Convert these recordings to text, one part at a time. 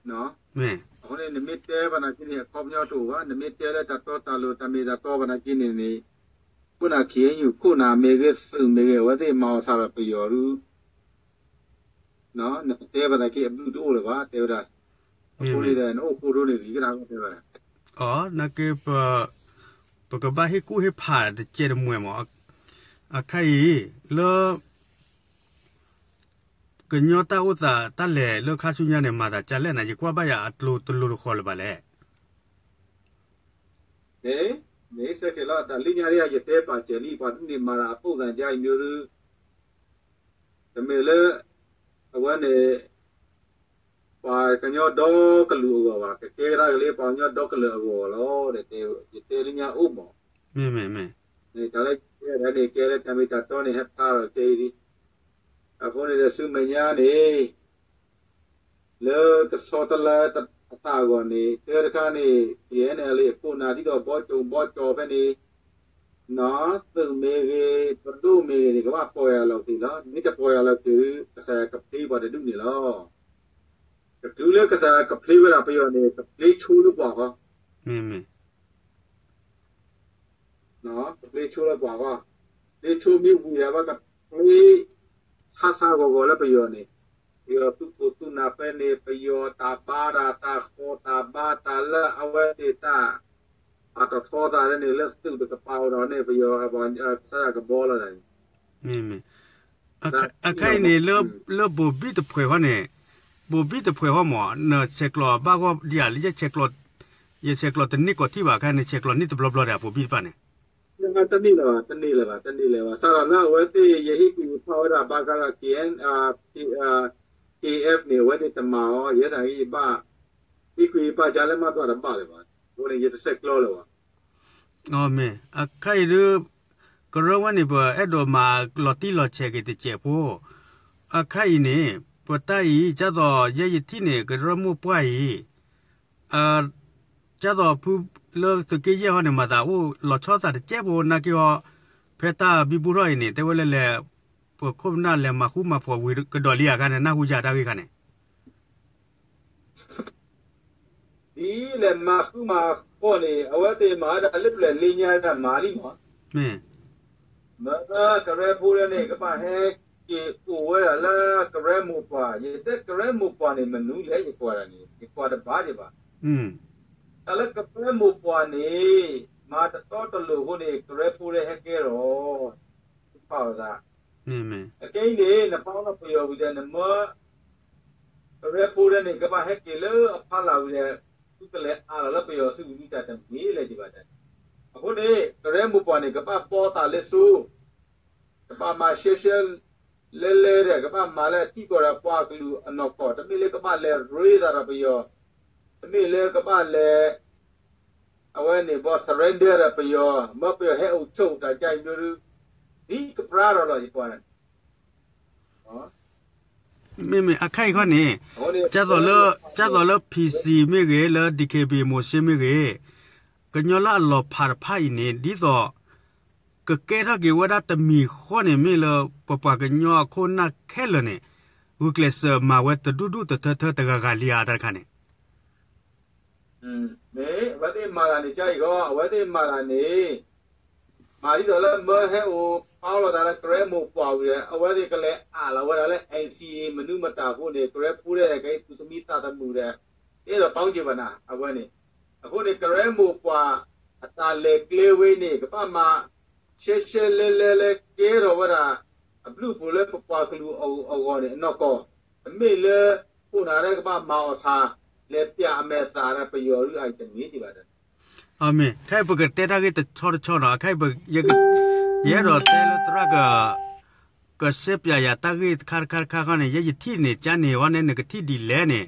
မ့ၢ်, အဃိန့ၣ် နမ့ၢ်တဲဘၣ်နာ်က့န့ၣ် အခီပညီတအိၣ်ဘၣ်, နမ့ၢ်တဲလၢတၢ်တီတၢ်လိၤ တၢ်မ့ၢ်တၢ်တီဘၣ်နာ်က့န့ၣ်န့ၣ်, ခိၣ်နၢ် ခ့ၣ်အဲၣ်ယူၣ် ခိၣ်နၢ်မ့ၢ်ဂ့ၤ သုးမ့ၢ်ဂ့ၤ အဝဲသ့ၣ်မၤအီၣ်ဆၣ်ဒီးပယီၤဒု နတဲဘၣ်သနာ်က့ အဘျုးတအိၣ်လၢၤဘၣ် တဲဝဲဒၣ်, အဃိန့ၣ်ဒီး နအိၣ်ဃိဒိန့ၣ် ဂ့ၤကဒါတဲဝဲဒၣ်, အနာ်က့ ပကဘၣ်ဟ့ၣ်ကူၣ်ဟ့ၣ်ဖးတကဲးတမှဲၤမး, အခါအံၤ လၢ ကညီတၢ်အိၣ်သးတၢ်လဲၤလၢခါဆူညါန့ၣ် မၤသးဒ်လဲၣ်န့ၣ် ယကွၢ်ဘၣ်ယၤအကျိၤတလိၤတဃီၤလၢၤဘၣ်လဲၣ်. မ့ၢ်စဲကဲလီၤ တၢ်လၢညါဒ်အံၤ ယတဲပာ်စၢၤလံ ပှၤဒ်န့ၣ်မၤတၢ်အပိၢ်သးဒ်အံၤမ့ၢ်ဒုး, တမ့ၢ်လၢ အဝဲန့ၣ် ပှၤကညီဒီကလုာ်အဂီၢ်ဘၣ်, ကကဲကဒါက့ၤလၢပှၤကညီဒီကလုာ်အဂီၢ်လီၤ. ယတဲလၢညါအိၣ်မး, မ့ၢ်မ့ၢ်မ့ၢ်, တၢ်လၢကဲဒၣ်န့ၣ် ကဲလၢတၢ်မ့ၢ်တၢ်တီန့ၣ် ဟဲဖျါထီၣ်ကဲအံၤလံ. အဃိန့ၣ်ဒီးဆူမဲာ်ညါန့ၣ် လၢကဆီတလဲအသးအဂီၢ်န့ၣ် တၢ်တခါန့ၣ် KNLA အခိၣ်နၢ်ဒ်သိးဘီကၠိဘီကၠီဖဲန့ၣ် သုးမ့ၢ်ဂ့ၤ ပဒိၣ်မ့ၢ်ဂ့ၤန့ၣ် ကဘၣ်ပီၢ်ယၢ်လီၤက့ၤလီၤ. မ့ၢ်တပီၢ်ယၢ်လီၤက့ၤ ကစၢ်ယွၤကဖျ့ပှၤတဒူၣ်န့ၣ်လီၤ. တချုးလၢကစၢ်ယွၤကဖျ့ဝဲဒၣ်ပယီၤန့ၣ် ကဖျ့ဆိလၢပှၤဃီ ကဖျ့ဆိလၢပှၤဃီ, ဖျ့ဆိမ့ၢ်ဝံၤဒီး ဘၣ်ကဖျ့ဆါဆါဂီၤဂီၤလၢပယီၤန့ၣ်, ပယီၤသုးခိၣ်သုးနၢ်ဖဲန့ၣ် ပယီၤတၢ်ဘါတၢ် တၢ်ဃီတၢ်ဘါတၢ်လၢအဝဲသ့ၣ်တၢ် ပာ်ထီၣ်ထီသးန့ၣ် လၢသုးတကပၤဝဲဒီးန့ၣ် ပယီၤ ကစၢ်ယွၤကဘီလီၤသးန့ၣ်, မ့ၢ်မ့ၢ်, အခါအံၤန့ၣ် လၢဘိၣ်ဘံၣ်တဖှဲးဃီန့ၣ်, ဘိၣ်ဘံၣ်တဖှဲးဃီမး နဆဲးကျိးဘၣ်ဂီၢ်ဒ်ဧါ, ယဆဲးကျိးတန့ၢ်ကီၢ်ထံၣ်ဘၣ် အခါန့ၣ် ဆဲးကျိးန့ၢ်တဘျီဘျီဒီး ဘိၣ်ဘံၣ်တဖၣ်န့ၣ် တန့ၢ်လၢၤဘၣ်, တန့ၢ်လၢၤဘၣ်, တန့ၢ်လၢၤဘၣ်. စးထီၣ်လၢအဝဲသ့ၣ် ယဟ့ၣ်ကွံာ်ဖးဝဲဒၣ်ဘၣ်ဃးဒီး KN, KF န့ၣ် အဝဲသ့ၣ်တမၤအီၤ, ယဲဒၣ်ယဘၣ် ဟ့ၣ်ကွံာ်ယပာ်ကါလၢမၤဘျီတဘၣ်လၢၤဘၣ်, အဃိန့ၣ် ယတဆဲးကျိးလၢၤဘၣ်. မ့ၢ်, အခါအံၤဒုး ကရၢဝဲန့ၣ် ပအဲၣ်ဒိးမၤလီၤတံၢ်လီၤဆဲးက့ၤတစဲးဖိ, အခါအံၤန့ၣ် ပတၢ်အံၤ ကၢ်သိးယဲယထံၣ်န့ၣ် ကရၢမိၢ်ပှၢ်အံၤ ကၢ်သိးဖုလၢသုးက့ယဲၢ်ဟီန့ၣ် မၤသးအိၣ်လီၤဆီသးတစဲးဖိနာ်က့ဟီ, ဖဲတၢ်ဘံဘူၣ်ထီၣ်အံၤန့ၣ် တဲဝဲလဲၤလဲၤ ပခိၣ်ပနၢ်လဲၤမၤဃူမၤဖိးဝံၤကဒီးလံအခါန့ၣ် နၢ်ဟူယၤတၢ်ဂ့ၢ်ခါန့ၣ် ဒ်လဲၤမၤဃူမၤဖိးန့ၣ် အဝဲသ့ၣ်မၤဝဲဒၣ်လၢပျၢၤလံညါဒၣ်မၤလံမး, မ့ၢ် မ့ၢ်ကရၢဖိတၢ်န့ၣ် ကဘၣ်ဟဲက့ၤအိၣ်ဝဲဒၣ်လၢကရၢမိၢ်ပှၢ်, ယတဲကရၢမိၢ်ပှၢ်န့ၣ် မနုၤလဲၣ် ယကွၢ်ဒၣ်န့ၣ် ယကွၢ်တဘၣ်ဒံးဘၣ်. တၢ်လၢကရၢမိၢ်ပှၢ်န့ၣ် မၤတတီတလိၤအဃိန့ၣ် ကရၢဖိတၢ်ဟဲကဲထီၣ် ပာ်လီၤသး အကဲအံၤန့ၣ် နပာ်လီၤပယီၤဝံၤဒီး နမၢ ကရၢဖိတၢ်န့ၣ် ကဘၣ်ဟဲက့ၤလၢအဖီလာ်ဝံၤဒီး သုကလဲၤအးလီၤလၢပယီၤစုပူၤ တၢ်တမ့ၢ်လၢၤဘၣ်. အဃိန့ၣ် ကရၢမိၢ်ပှၢ်န့ၣ် ကဘၣ်ဘီသးလၢစိ ကဘၣ်မၤရှဲရှဲလဲလဲဒီး ကဘၣ်မၤလၢအထံကီၢ်ဒီးပှၤကလုာ်အနီၢ်ကီၢ်, တမ့ၢ်လၢကဘၣ်လဲၤရ့သးဒီးပယီၤ, တမ့ၢ်လၢကဘၣ်လဲၤ အဝဲန့ၣ်ဘီ surrender ဒီးပယီၤ, မၢပယီၤဟဲအိၣ်ဆိးတၢ်ကါအံၤမ့ၢ်ဒုး ဒ်ကပြၢဒီးလီၤ ယပှၤန့ၣ် မ့မ့ၢ်အခါအံၤခီန့ၣ် ကၢ်သိးလၢ ကၢ်သိးလၢ PC မ့ၢ်ဂ့ၤ လၢ DKBA မိၤၡ့မ့ၢ်ဂ့ၤ ကညီလၢအလီၤဖးတဖၣ်အံၤန့ၣ် ဒ်သိး ကကဲထီၣ်က့ၤဝဲဒၣ်တမံၤဃီန့ၣ် မ့ၢ်လၢ ပပှၤကညီအခိၣ်အနၢ်ခဲလၢာ်န့ၣ် ဂုာ်ကျဲးစၢးမၤဝဲတဒူၣ်ဒူၣ်တထၢထၢတဂၤဂၤလံဧါ တၢ်တခါန့ၣ် မ့ၢ်အဝဲသ့ၣ်မၤတၢ်န့ၣ် ကါအံၤဃီ အဝဲသ့ၣ်မၤတၢ်န့ၣ် မၤဒ်သိးလၢမၢဟဲအိၣ်ပာ်လီၤသးလၢကရၢမိၢ်ပှၢ်ဝံၤဒီး အဝဲသ့ၣ်ကလဲၤအးလီၤဝဲဒၣ်လၢ NCA မနုၤမတၤအဃိန့ၣ် ကရၢဖိတၢ်ဒီး ကဟဲသူၣ်သမံသးသမုၣ်ဒီး အဲၣ်ဒိးပာ်က့ၤဘၣ်နၤ အဝဲန့ၣ် အဃိန့ၣ် ကရၢမိၢ်ပှၢ်အတၢ်လဲၤကျဲဝဲန့ၣ် ကဘၣ်မၤ ရှဲရှဲလဲလဲလၢကဲထီၣ်ဝဲဒၣ် အဘျုးအဖှိၣ်လၢပပှၤကလုာ်အဂီၢ်န့ၣ် အနီၢ်ကီၢ် တမ့ၢ်လၢ ခိၣ်နၢ်တၢ်ကဘၣ်မၤအီၣ်ဆၣ် လဲၤပျးအမဲာ်သၣ်ဒီးပယီၤဒုးအံၤတမ့ၢ်ဒံးဘၣ် မ့ၢ် ခဲအံၤပကတဲတၢ်ဂ့ၢ်တဆီတဆီနီၤ ခဲအံၤ ယအဲၣ်ဒိးတဲလၢသရၣ်က ကရှဲပျးယၤတၢ်ဂ့ၢ်တခါတခါတခါခီန့ၣ် ယဲယထံၣ်န့ၣ် ကန့ၣ်ဝဲန့ၣ် နကထံၣ်ဒ်လဲၣ်န့ၣ်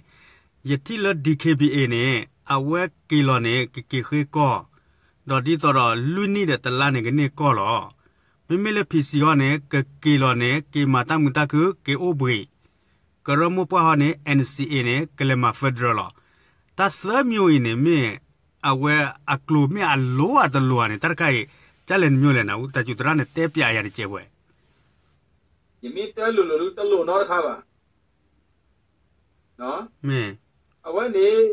ယထံၣ်လၢ DKBA န့ၣ် အဝဲက့ၤလီၤန့ၣ် ကက့ၤဃ့ကီၢ် ဒီးဒ်သိးဒီးလွံၢ်နံၣ်ဒီးတလါန့ၣ် ကန့ၢ်ကီၢ်လီၤ. မ့မ့ၢ်လၢ PC အံၤန့ၣ် ကက့ၤလီၤန့ၣ် က့ၤမၤတၢ်မုာ်တၢ်ခုၣ် က့ၤအိၣ်ဘှံး ကရၢမိၢ်ပှၢ်ဟီန့ၣ် NCA န့ၣ် ကလဲၤမၤ federal လီၤ. တၢ်သၢမျိုးအံၤန့ၣ်မ့ၢ် အဝဲအကျိၤမ့ၢ်အလိၤအတလိၤဧါန့ၣ် တၢ်တခါအံၤ ကၢ်လဲၣ်နမျိုးလဲၣ်န တၢ်စူၤသရၣ်န့ၣ် တဲပျးယၤတကဲးဝဲ ယမ့ၢ်တဲလိၤလိၤဒုးတလိၤနီတခါဘၣ် မ့ၢ် အဝဲန့ၣ်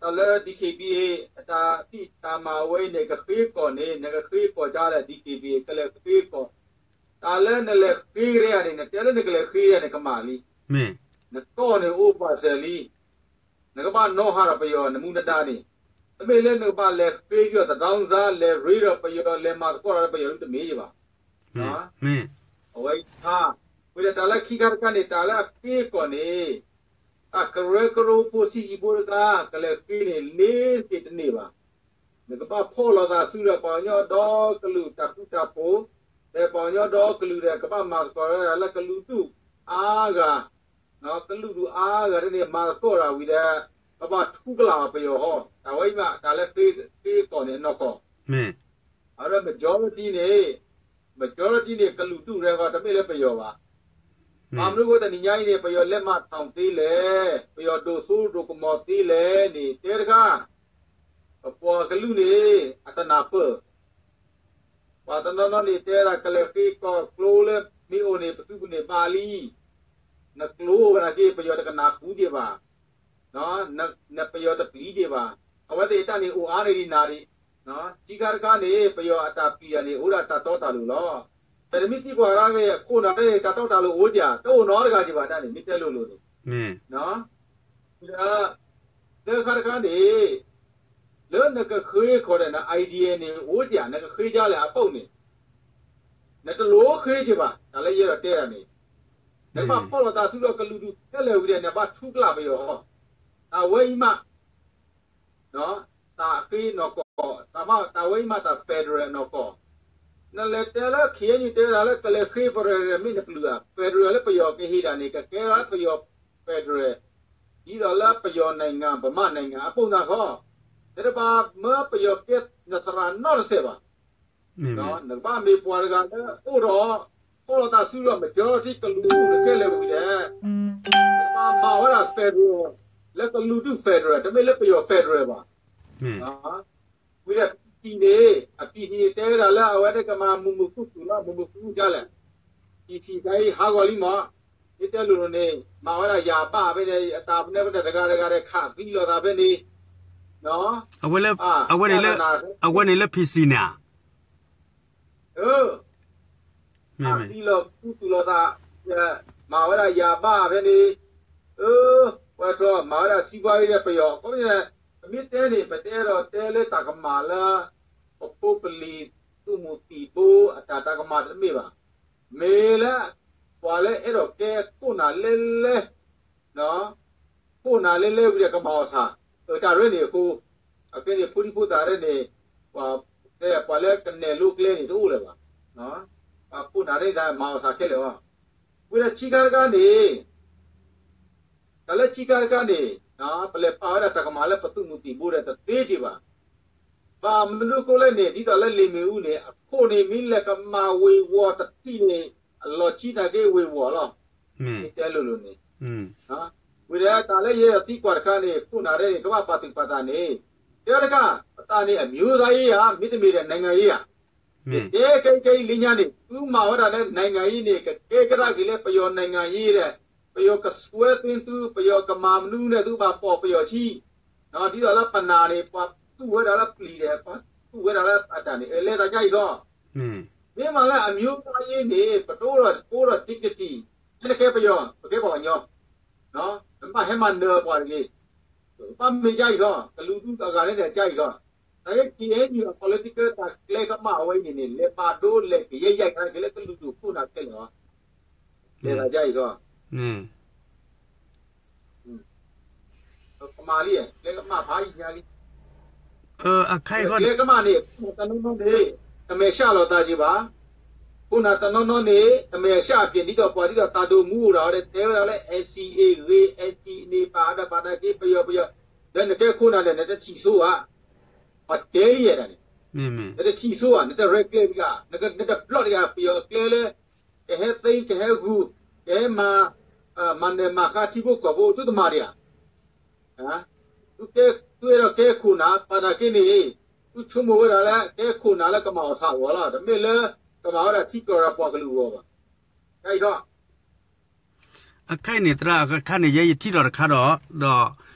တၢ်လၢ D K B A အတၢ်ဖံးတၢ်မၤဝဲအံၤန့ၣ် ကဃ့ကီၢ်န့ၣ် နကဃ့ကီၢ်ဒ်လဲၣ် D K B A ကလဲၤဃ့ကီၢ်, တၢ်လၢနလဲၤဃ့ကဒါန့ၣ် နတဲလၢနကလဲၤဃ့ကဒါန့ၣ် ကမၣ်လံ. နကီၢ်န့ၣ်အိၣ်ဘၣ်စၢၤလံ. နကဘၣ်နီၣ်ဟးဒီးပယီၤနမူနဒါန့ၣ်, တမ့ၢ်လၢနကဘၣ်လဲၤဃ့ကဒီးသဒၣ်စါ လဲၤရ့ဒီးပယီၤ လဲၤမၤသကိးဒီးပယီၤဒုတမ့ၢ်ဘၣ်. မ့ၢ် အဝဲအံၤတခါ, ဝံၤဒီးတၢ်လၢခံခါတခါန့ၣ် တၢ်လၢအဃ့ကီၢ်န့ၣ် တၢ်ကရၢကရိဖိဆံးဆံးဖိတခါ ကလဲၤဃ့န့ၣ် လ့ၤတက့ၤတန့ၢ်ဘၣ်. နကဘၣ်ဖီၣ်လိာ်သးဆူဒီးပှၤကညီဒီကလုာ်တၢ်ဃူတၢ်ဖိး, ဒီးပှၤကညီဒီကလုာ်ဒီးကဘၣ်မၤသကိးလၢကလုာ်ဒူၣ်အါဂၤ, ကလုာ်ဒူၣ်အါဂၤဒ်န့ၣ် မၤသကိးတၢ်ဝံၤဒီး ကဘၣ်ထူကလာ်ပယီၤဟီ, တၢ်ဝဲအံၤမး တၢ်လၢဃ့ကီၢ်န့ၣ်အနီၢ်ကီၢ် အဝဲ majority န့ၣ်, majority န့ၣ် ကလုာ်ဒူၣ်ရဲဃီ တမ့ၢ်လၢပယီၤဘၣ်. ဘၣ်မနုၤအဃိတနံၤညါအံၤန့ၣ် ပယီၤလဲၤမၤထီၣ်သ့လဲၣ်, ပယီၤဒိၣ်စိဒိၣ်ကမီၤသ့လဲၣ်န့ၣ် တဲတခါ, ပပှၤကလုာ်န့ၣ် အတနၢ်ပၢၢ် ပှၤတနီၤနီၤန့ၣ် တဲဒၣ်ကလဲၤဃ့ကီၢ်ကျိလၢမ့ၢ်အိၣ်န့ၣ် ပသုးပူၤန့ၣ်ဘၣ်လံ, နကျိဝဲဒၣ်က့ ပယီၤတကနၣ်ဃုဒံးဘၣ်, နပယီၤတပျံၤဒံးဘၣ်. အဝဲသ့ၣ်အတၢ်န့ၣ်အိၣ်အါန့ၢ်ဒံးနၤဒံး, ခံခါတခါန့ၣ် ပယီၤအတၢ်ပျံၤတၢ်န့ၣ် အိၣ်ဒၣ်တၢ်တီတၢ်လိၤလီၤ. ပတမ့ၢ်သံကွၢ်ရၣ်ဂ့ၤ ခိၣ်နၢ်န့ၣ် တၢ်တီတၢ်လိၤအိၣ်ဒံးဧါ, တအိၣ်နီတဂၤဒံးဘၣ်တၢ်န့ၣ် မ့ၢ်တဲလိၤလိၤန့ၣ် ဒီး သၢခါတခါန့ၣ် လၢနကဃ့ကီၢ်ဒီးန idea န့ၣ် အိၣ်ဒံးဧါ, နကဃ့ကဒါလဲၣ်အပူၤန့ၣ် နတလိၣ်ဃ့က့ၤဘၣ်, တၢ်လၢယအဲၣ်ဒိးတဲတၢ်န့ၣ် နကဘၣ်ဖီၣ်လိာ်သးဆူဒီးကလုာ်ဒူၣ်ခဲလၢာ်ဝံၤဒီး နဘၣ်ထူကလာ်ပယီၤဟီ, တၢ်ဝဲအံၤမး တၢ်ဃ့နီၢ်ကီၢ်, တၢ်ဝဲအံၤမးတၢ် federal နီၢ်ကီၢ်, နလဲၤတဲလၢ K N U တဲဒၣ်လၢကလဲၤဃ့ federal မ့ၢ်နပျုၢ်ဧါ, federal လၢပယီၤကဟ့ၣ်ဒၣ်န့ၣ် ကကဲထီၣ်လၢပယီၤ federal, ဒ်သိးလၢပယီၤ နိုင်ငံ ဗမာနိုင်ငံ အပူၤန့ၣ်ဃီ, နတဘၣ်မၢပယီၤကဲနသရၣ်နီတစဲးဘၣ်. နကဘၣ်မ့ၢ်ပှၤတဂၤလၢအိၣ်ဒီး ဖီၣ်လိာ်သးဆူဒီး majority ကလုာ်ဒူၣ်ခဲလၢာ်ဝံၤဒီး နကဘၣ်မၤဝဲဒၣ် federal လၢကလုာ်ဒူၣ် federal တမ့ၢ်လၢပယီၤ federal ဘၣ်. ဝံၤဒီး P C န့ၣ် အ P C န့ၣ် တဲဝဲဒၣ်လၢအဝဲန့ၣ်ကမၤမုာ်မုာ်ခုၣ်ခုၣ်လီၤ, မုာ်မုာ်ခုၣ်ခုၣ်ဒ်လဲၣ်, P C တၢ်အံၤဟးဂီၤလံမး, မ့ၢ်တဲလိၤလိၤန့ၣ် မၤဝဲဒၣ်ယၤဘၣ်ဖဲန့ၣ် အတၢ်ပနဲပနဲတဂၤတဂၤဒီး ခးသံလိာ်သးဖဲန့ၣ် အဝဲလၢ အဝဲန့ၣ်လၢ P C န့ၣ်ဧါ, ခးသံလိာ်ခူသူၣ်လိာ်သး, မၤဝဲဒၣ်ယၤဘၣ်ဖဲန့ၣ်, ပှၤထီၣ်မၤဝဲဒၣ်စံးဘှါအံၤဒီးပယီၤ အဃိန့ၣ် ပမ့ၢ်တဲန့ၣ် ပတအဲၣ်ဒိးတဲလၢတၢ်ကမၣ်လၢ ပဖိပလံၤ သူၣ်မုၢ်သံၣ်ဘိ အတၢ်တၢ်ကမၣ်တမ့ၢ်ဘၣ်. မ့ၢ်လၢ ပှၤလၢအဲၣ်ဒိးကဲခိၣ်နၢ်လဲလဲ ခိၣ်နၢ်လဲလဲဝံၤဒီးကမၤအီၣ်ဆၣ်, အတၢ်ရဲၣ်န့ၣ်အဃိ, အကဲန့ၣ်ဖိဒံဖိသၣ်ရဲၣ်န့ၣ်, ပှၤတဲပှၤလၢကနဲၣ်လိကျဲန့ၣ်တအိၣ်လၢၤဘၣ်. ပှၤခိၣ်နၢ်ရဲၣ်သးမၤအီၣ်ဆၣ်ခဲလၢာ်အီၤ, ဝံၤဒီးဆံခါတခါန့ၣ် တၢ်လၢဆံခါတခါန့ၣ်, ပလဲၤပာ်ဝဲဒၣ်တၢ်ကမၣ်လၢပသုးမုၢ်သံၣ်ဘိဒီးတသ့က့ၤဘၣ်. ဘၣ်မနုၤအဃိလဲၣ်န့ၣ် ဒ်သိးလၢလ့ၣ်မ့ၣ်အူန့ၣ် အခိၣ်န့ၣ်မ့ၢ်လဲၤကမၣ်ဝ့ၤဝီၤတထံၣ်န့ၣ် အလီၢ်ခံသနာ်က့ဝ့ၤဝီၤလီၤ. မ့ၢ်တဲလိၤလိၤန့ၣ်, ဝံၤဒီးတၢ်လၢယဲဒိးသံကွၢ်တခါန့ၣ် ခိၣ်နၢ်ရဲၣ်န့ၣ် ကဘၣ်ပာ်သူၣ်ပာ်သးန့ၣ်, တဲတခါ, ပသးန့ၣ် အမျိုးသားရေးဧါ, မ့တမ့ၢ်ဒီး နိုင်ငံရေးဧါ. ယတဲခဲအံၤခဲအံၤလၢညါန့ၣ် သုမၤဝဲဒၣ်လၢ နိုင်ငံရေးန့ၣ် ကကဲကဒါက့ၤလၢပယီၤ နိုင်ငံရေးဒီး ပယီၤကစွဲသွင်းသု, ပယီၤကမၤမနုၤန့ၣ် သုကဘၣ်ပိာ်ပယီၤခံ, ဒ်သိးလၢပနၢ်န့ၣ် ပှၤသူၣ်ဝဲဒၣ်လၢပျံၤဒီး ပှၤသူၣ်ဝဲဒၣ်လၢအတၢ်န့ၣ် အလဲၤသးညါအံၤဃီ, မ့ၢ်မးလၢ အမျိုးသားရေးန့ၣ် ပတအိၣ်ဒီး ပအိၣ်ဒီး dignity, ဟဲနကဲပယီၤ ပကဲပှၤကညီ, နဘၣ်ဟဲမၤနၢၤပှၤတဂ့ၤ, ဘၣ်မ့ၢ်ကအံၤဃီ, ကလုာ်ဒူၣ်အဂၤန့ၣ်အံၤဃီ, တၢ်လၢ K N U အ political တၢ်ကျဲကမၣ်အဝဲအံၤန့ၣ်န့ၣ် လဲၤဘၣ်ဒိလဲၤကယဲၢ်ယဲၢ်ကဒါက့ၤလၢ ကလုာ်ဒူၣ်ခိၣ်နၢ်ခဲလၢာ်အီၤ, လဲၤသးညါအံၤဃီ ကမၤလံ, ကျဲကမၣ်ဖးယံၤညါလံ, ကျဲကမၣ်န့ၣ် ခိၣ်နၢ်တနီၤနီၤန့ၣ် တမဲာ်ဆှးလီၤသးက့ၤဘၣ်, ခိၣ်နၢ်တနီၤနီၤန့ၣ် တမဲာ်ဆှးအပျ့ၤ ဒ်သိးပှၤဒ်သိးသးဒိၣ်မူအိၣ်ဒီး တဲဝဲဒၣ်လၢ N C A ဂ့ၤ N C A န့ၣ် ပာ်ဒၣ်ပာ်တၢ်က့ၤပယီၤပယီၤ, ဒီးနကဲခိၣ်နၢ်ဒီး နတထံၣ်ဆိဧါ, ပှၤတဲလံယဲဒၣ်န့ၣ်, နတထံၣ်ဆိဧါ, နတရဲၣ်ကျဲၤတဂၤ, နတဘျီၣ်တဂၤ ပယီၤအကျဲလၢ ကဟဲသ့ ကဟဲဂုာ်, ကဟဲမၤ, မၤနၢၤမၤဃါထံဖိကီၢ်ဖိ သုတမၤဒံးဧါ. သုအဲၣ်ဒိးကဲခိၣ်နၢ် ပာ်တၢ်က့ၤန့ၣ်, သုဆိကမိၣ်ဝဲဒၣ်လၢ ကဲခိၣ်နၢ်လၢကမၤအီၣ်ဆၣ်အဂီၢ်လီၤ. တမ့ၢ်လၢ ကမၤဝဲဒၣ်ထံကီၢ်ဒီးပှၤကလုာ်အဂီၢ်ဘၣ်. တၢ်အံၤခီ အခါအံၤန့ၣ် သရၣ်အခါန့ၣ် ယဲယထံၣ်ဒီးတခါဒီး ဒီး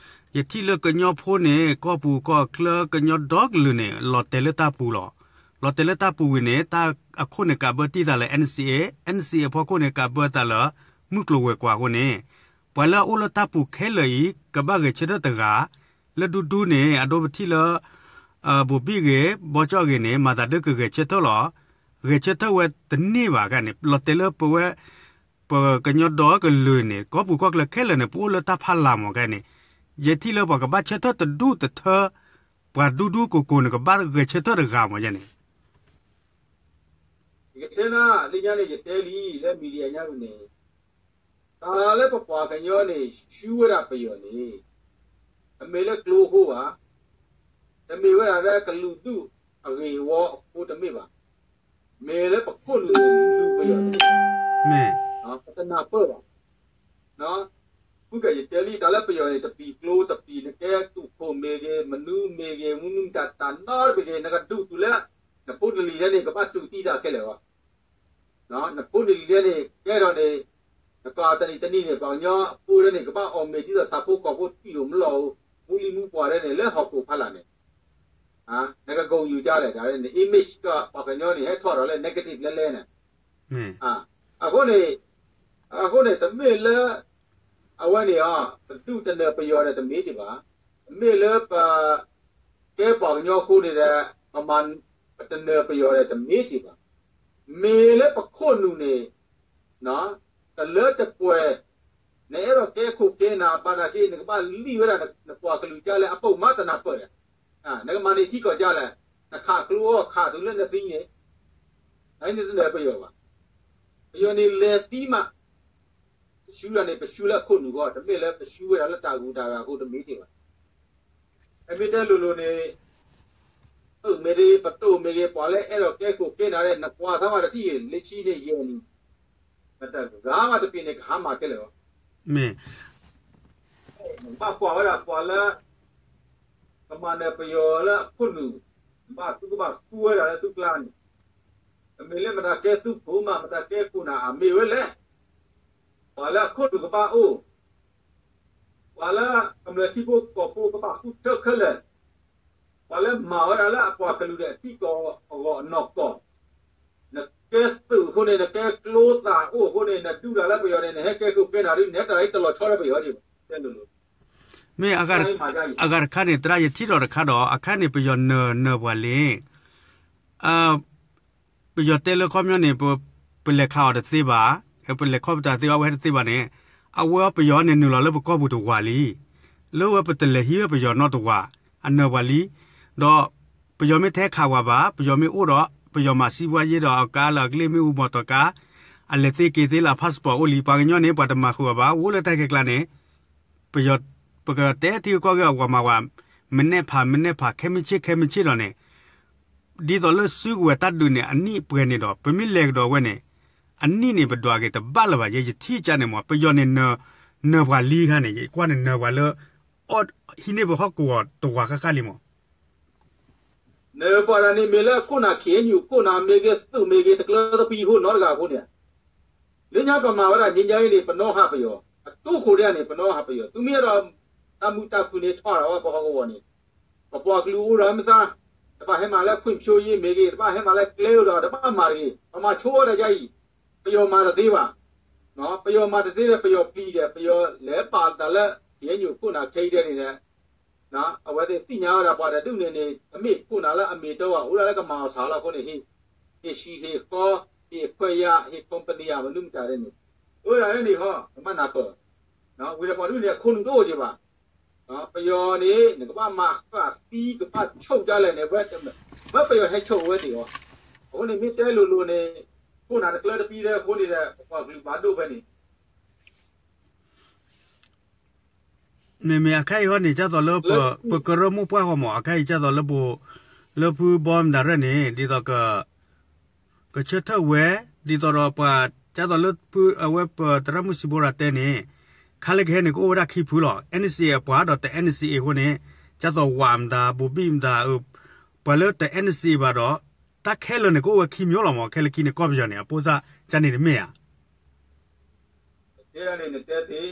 ယထံၣ်လၢကညီဖိန့ၣ် ကီၢ်ပူၤကီၢ်ချၢကညီဒီကလုာ်န့ၣ် လီၤတဲာ်လၢတၢ်ပူၤလီၤ. လီၤတဲာ်လၢတၢ်ပူၤဝံၤန့ၣ် တၢ်အခိၣ်န့ၣ်ကးဘၢတံၢ်သးလၢ NCA, NCA အဖီခိၣ်န့ၣ် ကးဘၢသးလၢ မုၢ်ကျိၤဝဲၤကွာ်အဃိန့ၣ် ပှၤလၢအအိၣ်လၢတၢ်ပူၤခဲလၢာ်အံၤ ကဘၣ်ဂဲၤဆၢထၢၣ်တဂၤ လၢဒူဒူန့ၣ် အဒိပထံၣ်လၢ ဘိၤဘံၣ်ဂ့ၤ ဘီကၠီၣ်ဂ့ၤန့ၣ် မၤသးဒၣ်ကဂဲၤဆၢထၢၣ်လီၤ. ဂဲၤဆၢထၢၣ်ဝဲတန့ၢ်ဘၣ်ခါန့ၣ် လီၤတဲာ်လၢပဝဲ ပကညီဒီကလုာ်န့ၣ် ကီၢ်ပူၤကီၢ်ချၢခဲလၢာ်န့ၣ် ပအိၣ်လၢတၢ်ဖးလၢ်မးခါန့ၣ် ယထံၣ်လၢပှၤကဘၣ်ဆၢထၢၣ်တဒူၣ်တထၢ ပှၤဒူဒူကိးကိးန့ၣ် ကဘၣ်ဂဲၤဆၢထၢၣ်တဂၤမးယဲန့ၣ် ယကတဲနၤ လၢညါန့ၣ် ယတဲလံ လၢ media ညါပူၤန့ၣ် တၢ်လၢပပှၤကညီန့ၣ် ဆူဝဲဒၣ်ပယီၤန့ၣ် တမ့ၢ်လၢကျိအဃိဘၣ်, တမ့ၢ်ဝဲဒၣ်လၢကလုာ်ဒူၣ်အဂ့ၢ်အဝီအဃိတမ့ၢ်ဘၣ်, မ့ၢ်လၢပခိၣ်နူာ်န့ၣ် လူၤပယီၤတမ့ၢ်ဘၣ်, ပတနၢ်ပၢၢ်ဘၣ်. ဖုကဲယတဲလံ တၢ်လၢပယီၤန့ၣ် တပံၤကျိတပံၤ နကဲတူၢ်ခိၣ်မ့ၢ်ဂ့ၤ မနုၤမ့ၢ်ဂ့ၤ မနုၤမတၤတၢ်နီတမံၤဂ့ၤ နကဒူၣ်တုၤလၢ နဖိနလံၤထဲန့ၣ် ကဘၣ်တူၢ်တံၢ်တၢ်ခဲလၢာ်ဂီၢ် နဖိနလံၤထဲန့ၣ် ကဲထီၣ်န့ၣ် နကီၢ်တနံၤတနံၤန့ၣ် ပှၤကညီအဖိထဲန့ၣ် ကဘၣ်အီၣ်မ့ၤဒ်သိးဆၣ်ဖိကီၢ်ဖိ တံၢ်အိၣ်မလီၢ်အိၣ် မူလံမူပှၢ်ထဲန့ၣ် လၢဟီၣ်ခိၣ်ဖးလၢ်န့ၣ် နကဂုာ်ယူၤကလဲၣ် တၢ်န့ၣ် image ကီး ပှၤကညီန့ၣ် ဟဲထီၣ်ဒီးလၢ negative လဲလဲန့ၣ် အဃိန့ၣ် အဃိန့ၣ် တမ့ၢ်လၢ အဝဲန့ၣ်အီၤ ပဒူၣ်တနၢၤပယီၤဒီးတမ့ၢ်ဒံးဘၣ်, တမ့ၢ်လၢပ ကဲပှၤကညီအဃိန့ၣ်ဒီး ပမၤ ပတနၢၤပယီၤဒီးတမ့ၢ်ဒံးဘၣ်, မ့ၢ်လၢပခိၣ်နူာ်န့ၣ် တလၢတပှဲၤ နအဲၣ်ဒိးကဲခိၣ်ကဲနၢ်ဘၣ်နာ်က့ နကဘၣ်လံၣ်ဝဲဒၣ် နပှၤကလုာ်ကလဲၣ်အပိာ်မးတနၢ်ပၢၢ်ဒီး နကမၤန့ၢ်ထံကီၢ်ကလဲၣ်, နခးကျိအီၣ်ခးတုၤလၢနသံန့ၣ် နတနၢၤပယီၤဘၣ်. ပယီၤန့ၣ်လဲၤသံမး ပဆူတၢ်န့ၣ် ပဆူလၢအခိၣ်နူာ်အဂီၢ် တမ့ၢ်လၢပဆူဝဲဒၣ်လၢတၢ်ဂုၤတၢ်ဂၤအဃိတမ့ၢ်ဒံးဘၣ်. အမ့ၢ်တဲလိၤလိၤန့ၣ် အမ့ၢ်ဒ်ပတိၢ်မ့ၢ်ဂ့ၤ ပှၤလၢအဲၣ်ဒိးကဲခိၣ်ကဲနၢ်ဒီး နကွၢ်သးမးတထံၣ် လၢခံန့ၣ်ယဲၢ်နံၣ် နတဂၤမးတပ့ၤန့ၣ် ကဟါမၢ်ခဲလၢာ်လီၤ. မ့ၢ် နကဘၣ်ကွၢ်ဝဲဒၣ်ပှၤလၢ ကမၤနၢၤပယီၤလၢအခိၣ်နူာ် နဘၣ်သုကဘၣ်ဃုဝဲဒၣ်လၢသုကျါန့ၣ် တမ့ၢ်လၢမတၤကဲသုးခိၣ်မး မတၤကဲခိၣ်နၢ် အမ့ၢ်ဝဲလဲၣ် ပှၤလၢအခိၣ်နူာ်ကဘၣ်အိၣ် ပှၤလၢကမျၢၢ်ထံဖိကီၢ်ဖိကဘၣ်ဃုထၢခဲလၢာ်, ပှၤလၢမၤဝဲဒၣ်လၢအပှၤကလုာ်ဒီးထံကီၢ်အဂီၢ်အနီၢ်ကီၢ်, နကဲသုးအဃိန့ၣ် နကဲကျိသၣ်အိၣ်အဃိန့ၣ် နဒူၣ်တၢ်လၢပယီၤန့ၣ် နဟဲကဲခိၣ်ကဲနၢ်ဒ် နဟဲတၢ်လၢတလီၤဆီလၢပယီၤဒ် တဲလိၤလိၤ မ့ၢ် အဂၤတခါန့ၣ် သရၣ်ယထံၣ်ဒီးတခါဒီး အခါန့ၣ် ပယီၤနၢၤနၢၤပှၤလံ ပယီၤတဲလၢခီပညီန့ၣ် ပလဲၤခးအီၤတသ့ဘၣ်, ပလဲၤခီပတာ်သ့ဘၣ် အဝဲဟဲတသ့ဘၣ်န့ၣ်, အဝဲပယီၤန့ၣ်နုာ်လီၤလၢပကီၢ်ပူၤတဝာ်လံ, လၢဝဲပတလဲၤဟံးဝဲပယီၤနီတဝာ်, အနၢၤပှၤလံ, ဒီးပယီၤမ့ၢ်ထဲခးဝဲဘၣ်, ပယီၤမ့ၢ်အိၣ်ဒီး ပယီၤမၤစံးပှၤယ့ဒီးအကါလၢအကလ့ၢ်မ့ၣ်အူမီၤတီၤကါ, အလဲၤသ့က့ၤသ့လၢအ passport အိၣ်လံ, ပှၤကညီန့ၣ် ပှၤတမၤဃုာ်အီၤဘၣ်, အိၣ်လၢတၢ်ခဲကျါန့ၣ် ပယီၤ ပကတဲထံဂုၤကီၢ်ဂၤအဂီၢ်မၤဝဲ, မနဲၣ်ဖး မနဲၣ်ဖး ခဲမုၢ်ဆ့ၣ် ခဲမုၢ်ဆ့ၣ်ဒီးန့ၣ်, ဒ်သိးလၢစုကဝဲၤတၢ်ဒုးန့ၣ် အနံၣ်ပှဲၤန့ၣ်ဒီး ပမ့ၢ်လဲၤကဒီးဝဲန့ၣ်, အနံၣ်န့ၣ် ပဒွးက့ၤတဘၣ်လၢၤဘၣ်, ယဲယထံၣ်ကါန့ၣ်မး ပယီၤန့ၣ် နၢၤပှၤလံခါန့ၣ် ယကွၢ်န့ၣ်နၢၤပှၤလၢ အီၣ်ဟံးန့ၢ်ပဟီၣ်ကဝီၤတဝာ်ဃၣ်ဃၣ်လံမး နၢၤပှၤတၢ်န့ၣ်မ့ၢ်လၢအခိၣ်နၢ် ခ့ၣ်အဲၣ်ယူၣ် ခိၣ်နၢ်မ့ၢ်ဂ့ၤ သုးမ့ၢ်ဂ့ၤ တကျၢတပံၤအဃိနီတဂၤအဃိန့ၣ်, လၢညါပမၤဝဲဒၣ် ငြိမ်းချမ်းရေး န့ၣ် ပနီၣ်ဟးပယီၤ, အတိခိၣ်ဒၣ်န့ၣ် ပနီၣ်ဟးပယီၤ, သုမ့ၢ်အဲၣ်ဒိး တၢ်မုာ်တၢ်ခုၣ်န့ၣ် ထီၣ်ဒၣ်ဝဲပဟီၣ်ကဝီၤန့ၣ်, ပပှၤကလုာ်အိၣ်ဒီးမုၢ်ဆါ, တဘၣ်ဟဲမၤလၢ ဖွံ့ဖြိုးရေး မ့ၢ်ဂ့ၤ, တဘၣ်ဟဲမၤလၢကျဲအိၣ်ဒီး တဘၣ်မၤတဂ့ၤ, ပမၤဆိဝဲဒၣ်ယါအံၤ, ပယီၤမၤတသ့ဘၣ် ပယီၤမၤတသ့ဒီး ပယီၤပျံၤဒီး ပယီၤလဲၤပာ်တၢ်လၢ ခ့ၣ်အဲၣ်ယူၣ် ခိၣ်နၢ်ခဲအံၤဒဲးန့ၣ်ဒီး အဝဲသ့ၣ်သ့ၣ်ညါဝဲဒၣ်ပှၤတဒူၣ်န့ၣ်န့ၣ် တမ့ၢ်ခိၣ်နၢ်လၢအမ့ၢ်တဝၢ် အိၣ်ဒၣ်လၢကမၤအီၤစှၤလီၤအဃိန့ၣ် ဟ့ၣ်ဆံးဟ့ၣ်ဃီ ဟ့ၣ်ခွဲးယာ် ဟ့ၣ် company မနုၤမတၤဒ်န့ၣ် အိၣ်ဝဲဒၣ်န့ၣ်ဃီ ကဘၣ်နၢ်ပၢၢ်, ဝံၤဒီးပှၤတဒူၣ်န့ၣ် အခိၣ်နူာ်တအိၣ်က့ၤဘၣ် ပယီၤန့ၣ် နကဘၣ်မၤဃၣ်သံ ကဘၣ်ဆိၣ်ဒ်လဲၣ်န့ၣ် ဝဲပယီၤဟဲဆိၣ်အဝဲသ့ၣ်အီၤ, အဃိန့ၣ်မ့ၢ်တဲလိၤလိၤန့ၣ် ခိၣ်နၢ်တကျၢတပံၤဒီးအဃိန့ၣ်ဒီး ပပှၤကလုာ်ဘၣ်ဒိဖဲန့ၣ် မ့မ့ၢ်အခါအံၤဃီန့ၣ် ကၢ်သိးလၢပကရၢမိၢ်ပှၢ်ဃီမး အခါအံၤကၢ်သိးလၢပ လၢဖုဘီမတၤရဲၣ်န့ၣ် ဒ်သိးက ကဆၢထၢၣ်ဝဲ ဒ်သိးဒီးပှၤ ကၢ်သိးလၢဖုအဝဲပသရၣ်မုၣ်စံးဘိရၤတဲန့ၣ် ခါလၢကဟဲန့ၣ် ကအိၣ်ဝဲဒၣ်ခံဖုလီၤ NCA အပှၤဒီးတ NCA အဃိန့ၣ် ကၢ်သိးဝးမတၤ ဘိၤဘံၣ်မတၤ ပှၤလၢတ NCA ဘၣ်ဒီး တၢ်ခဲလၢာ်န့ၣ် ကအိၣ်ဝဲခံမျိုးလီၤမး ခဲလၢာ်ခံန့ၣ် ကီၢ်ပယီၤန့ၣ် အပိၢ်စၢ်ကၢ်န့ၣ်တမ့ၢ်ဧါ တဲန့ၣ်နတဲသ့,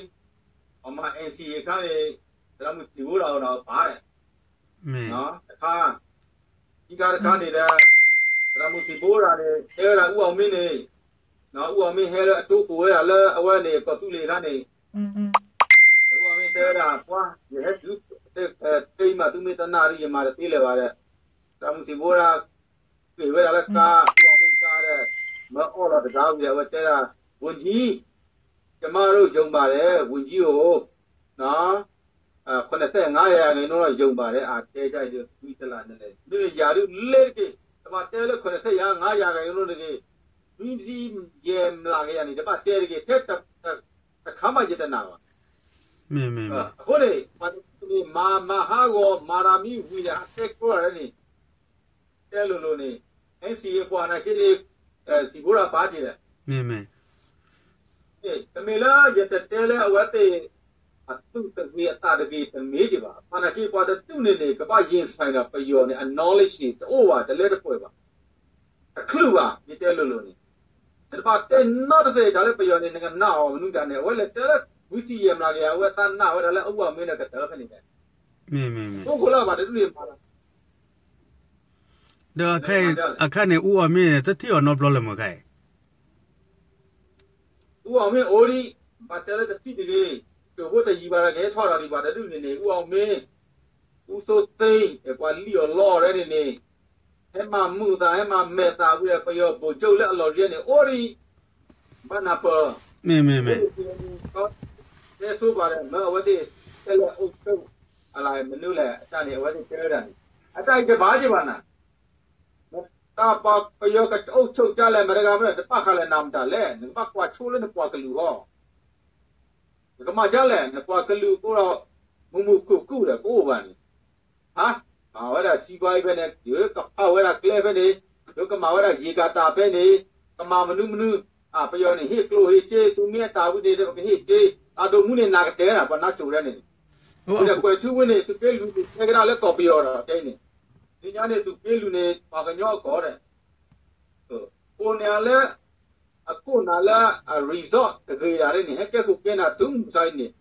အမၤ NCA အခါန့ၣ် သရၣ်မုၣ်စံးဘိရၤအီၤဒီးပာ်ဒီး, တခါ, ခံခါတခါန့ၣ်ဒီး, သရၣ်မုၣ်စံးဘိရၤန့ၣ် တဲဝဲဒၣ်အူအီၣ်မ့ၢ်န့ၣ်, အူအီၣ်မ့ၢ်ဟဲလၢအတိခိၣ်ဝဲဒၣ်လၢအဝဲန့ၣ် ကီၢ်သူလ့ၤအခါန့ၣ်, အူအီၣ်မ့ၢ်တဲဝဲဒၣ် ပှၤ ယဟဲတုၤ တဲအံၤမး သုမ့ၢ်တနာ်ဒီး ယမၤတသ့လၢၤဘၣ်ဒီး, သရၣ်မုၣ်စံးဘိရၤ ကွံာ်ဝဲဒၣ်လၢကါ, အူအီၣ်မ့ၢ်ကါဒီး, မၢအီၣ်လီၤတဂၤဝံၤဒီး အဝဲတဲဒၣ် ဝန်ကြီး, ကျမတို့ ယုံပါတယ် ဝန်ကြီးကို, ခုနှစ်ဆယ့်ငါးရာခိုင်နှုန်းတော့ ယုံပါတယ် အတဲကြိုက်ဒီး ကွံတလၢ်န့ၣ်လဲၣ် မ့မ့ၢ်ယၤဒုးလဲၤတက့ၢ် တဘၣ်တဲလၢ ခုနှစ်ဆယ့်ငါးရာခိုင်နှုန်း တဂ့ၤ, မံစံယဲၢ်မျးကယၤန့ၣ် တဘၣ်တဲတဂ့ၤ ထဲတခါမးယတနာ်ဘၣ်. အဃိန့ၣ် ပှၤတဒူၣ်န့ၣ် မၤမၤဟးဂီၤ မၤတၢ်မံဝံၤဒီး ဟးတဲကျိတၢ်န့ၣ် တဲလိၤလိၤန့ၣ် NCA ပှၤနာ်က့န့ၣ် စံးဘိရၤပာ်က့ၤဒီး တမ့ၢ်လၢယတတဲလၢအဝဲသ့ၣ် အသူၣ်တဂ့ၤအသးတဂ့ၤတမ့ၢ်က့ၤဘၣ်. ဘၣ်နာ်က့ပှၤတဒူၣ်န့ၣ်န့ၣ် ကဘၣ်ရင်ဆိုင်ဒီးပယီၤန့ၣ် အ knowledge န့ၣ် တအိၣ်ဘၣ် တလၢတပှဲၤဘၣ်. တချုးဘၣ် ယတဲလိၤလိၤန့ၣ် နတဘၣ်တဲနီတစဲးတၢ်လၢပယီၤန့ၣ် နကနာ်အီၤမနုၤတၢ်န့ၣ် အဝဲလဲၤတဲလၢ မံစံယဲၢ်မျးကယၤ အဝဲသးနာ်ဝဲဒၣ်လၢအူအီၣ်မ့ၢ်ဒီးကတၢၢ်ဖဲန့ၣ်လဲၣ်. အိၣ်ခိးလၢအဘၣ်တဒူၣ်န့ၣ်မၤလီၤ ဒီးအခါန့ၣ် အူအီၣ်မ့ၢ်တထံၣ်အီၤနီတဘျီလၢၤမ့ၢ်ခါအံၤ အူအီၣ်မ့ၢ်အိၣ်ဒံး ဘၣ်တဲလၢတထံၣ်တဂ့ၤ ကၢၢ်ဖိတယံၤဘၣ်ဒီးကဟဲထီၣ်ဒီးဒံးဘၣ်တဒူၣ်န့ၣ်န့ၣ် အူအီၣ်မ့ၢ် အူသိသ့ ပှၤလံၣ်အီၤလီအီၤရဲန့ၣ်န့ၣ် ဟဲမၤမုာ်သး ဟဲမၤမဲာ်သးဝံၤဒီး ပယီၤဘိၣ်ကၠိလၢအလီၢ်ရံန့ၣ် အိၣ်ဒံး ဘၣ်နၢ်ပၢၢ် မ့မ့မ့ တဲဆိပာ်ဒီး မၢအဝဲသ့ၣ် တဲလၢအအိၣ်ကၠိ အလၢမနုၤလဲၣ် အတၢ်န့ၣ် အဝဲသ့ၣ်တဲဝဲဒၣ်န့ၣ် အတၢ်အံၤတဘၣ်က့ၤဘၣ်နၤ တၢ်ပှၤပယီၤကအိၣ်ဆိးကၠါလဲၣ် မတဂၤမ့ၢ်တဘၣ်ဃးလဲၣ်နၤမတၤလဲၣ် နကဘၣ်ကွၢ်ဆိလၢနပှၤကလုာ်ဟီ နကမၤဒ်လဲၣ် နပှၤကလုာ်ကအိၣ်ဒီး မုာ်မုာ်ခုၣ်ခုၣ်ဒီးကအိၣ်ဘၣ်န့ၣ် ဟါ မၤဝဲဒၣ်စံးဘှါအံၤဖဲန့ၣ် ယကဖးဝဲဒၣ်ကျဲဖဲန့ၣ် ယကမၤဝဲဒၣ်ယံၤကၤတၢ်ဖဲန့ၣ် ကမၤမနုၤမနုၤ ပယီၤန့ၣ် ဟ့ၣ်ကျိဟ့ၣ်စ့ သုမ့ၢ်အတၢ်ဝံၤန့ၣ် ပကဟ့ၣ်စ့ အဒိၣ်မူန့ၣ် နၤကတဲနၤ ပှၤနါစိၤဒဲန့ၣ် ဒီးကွဲးထူဝ့န့ၣ် သုးက့လွံၢ်န့ၣ် တဲကဒါလၢကီၢ်ပယီၤဒီးတဲန့ၣ် လၢညါန့ၣ် သုးက့လွံၢ်န့ၣ် ပှၤကညီအကီၢ်ဒီး အိၣ်န့ၣ်လၢ အခိၣ်နၢ်လၢအ resort တဂ့ၤဒၣ်န့ၣ် ဟဲကဲခိၣ်ကဲနၢ်တုၤမုၢ်ဆါအံၤန့ၣ်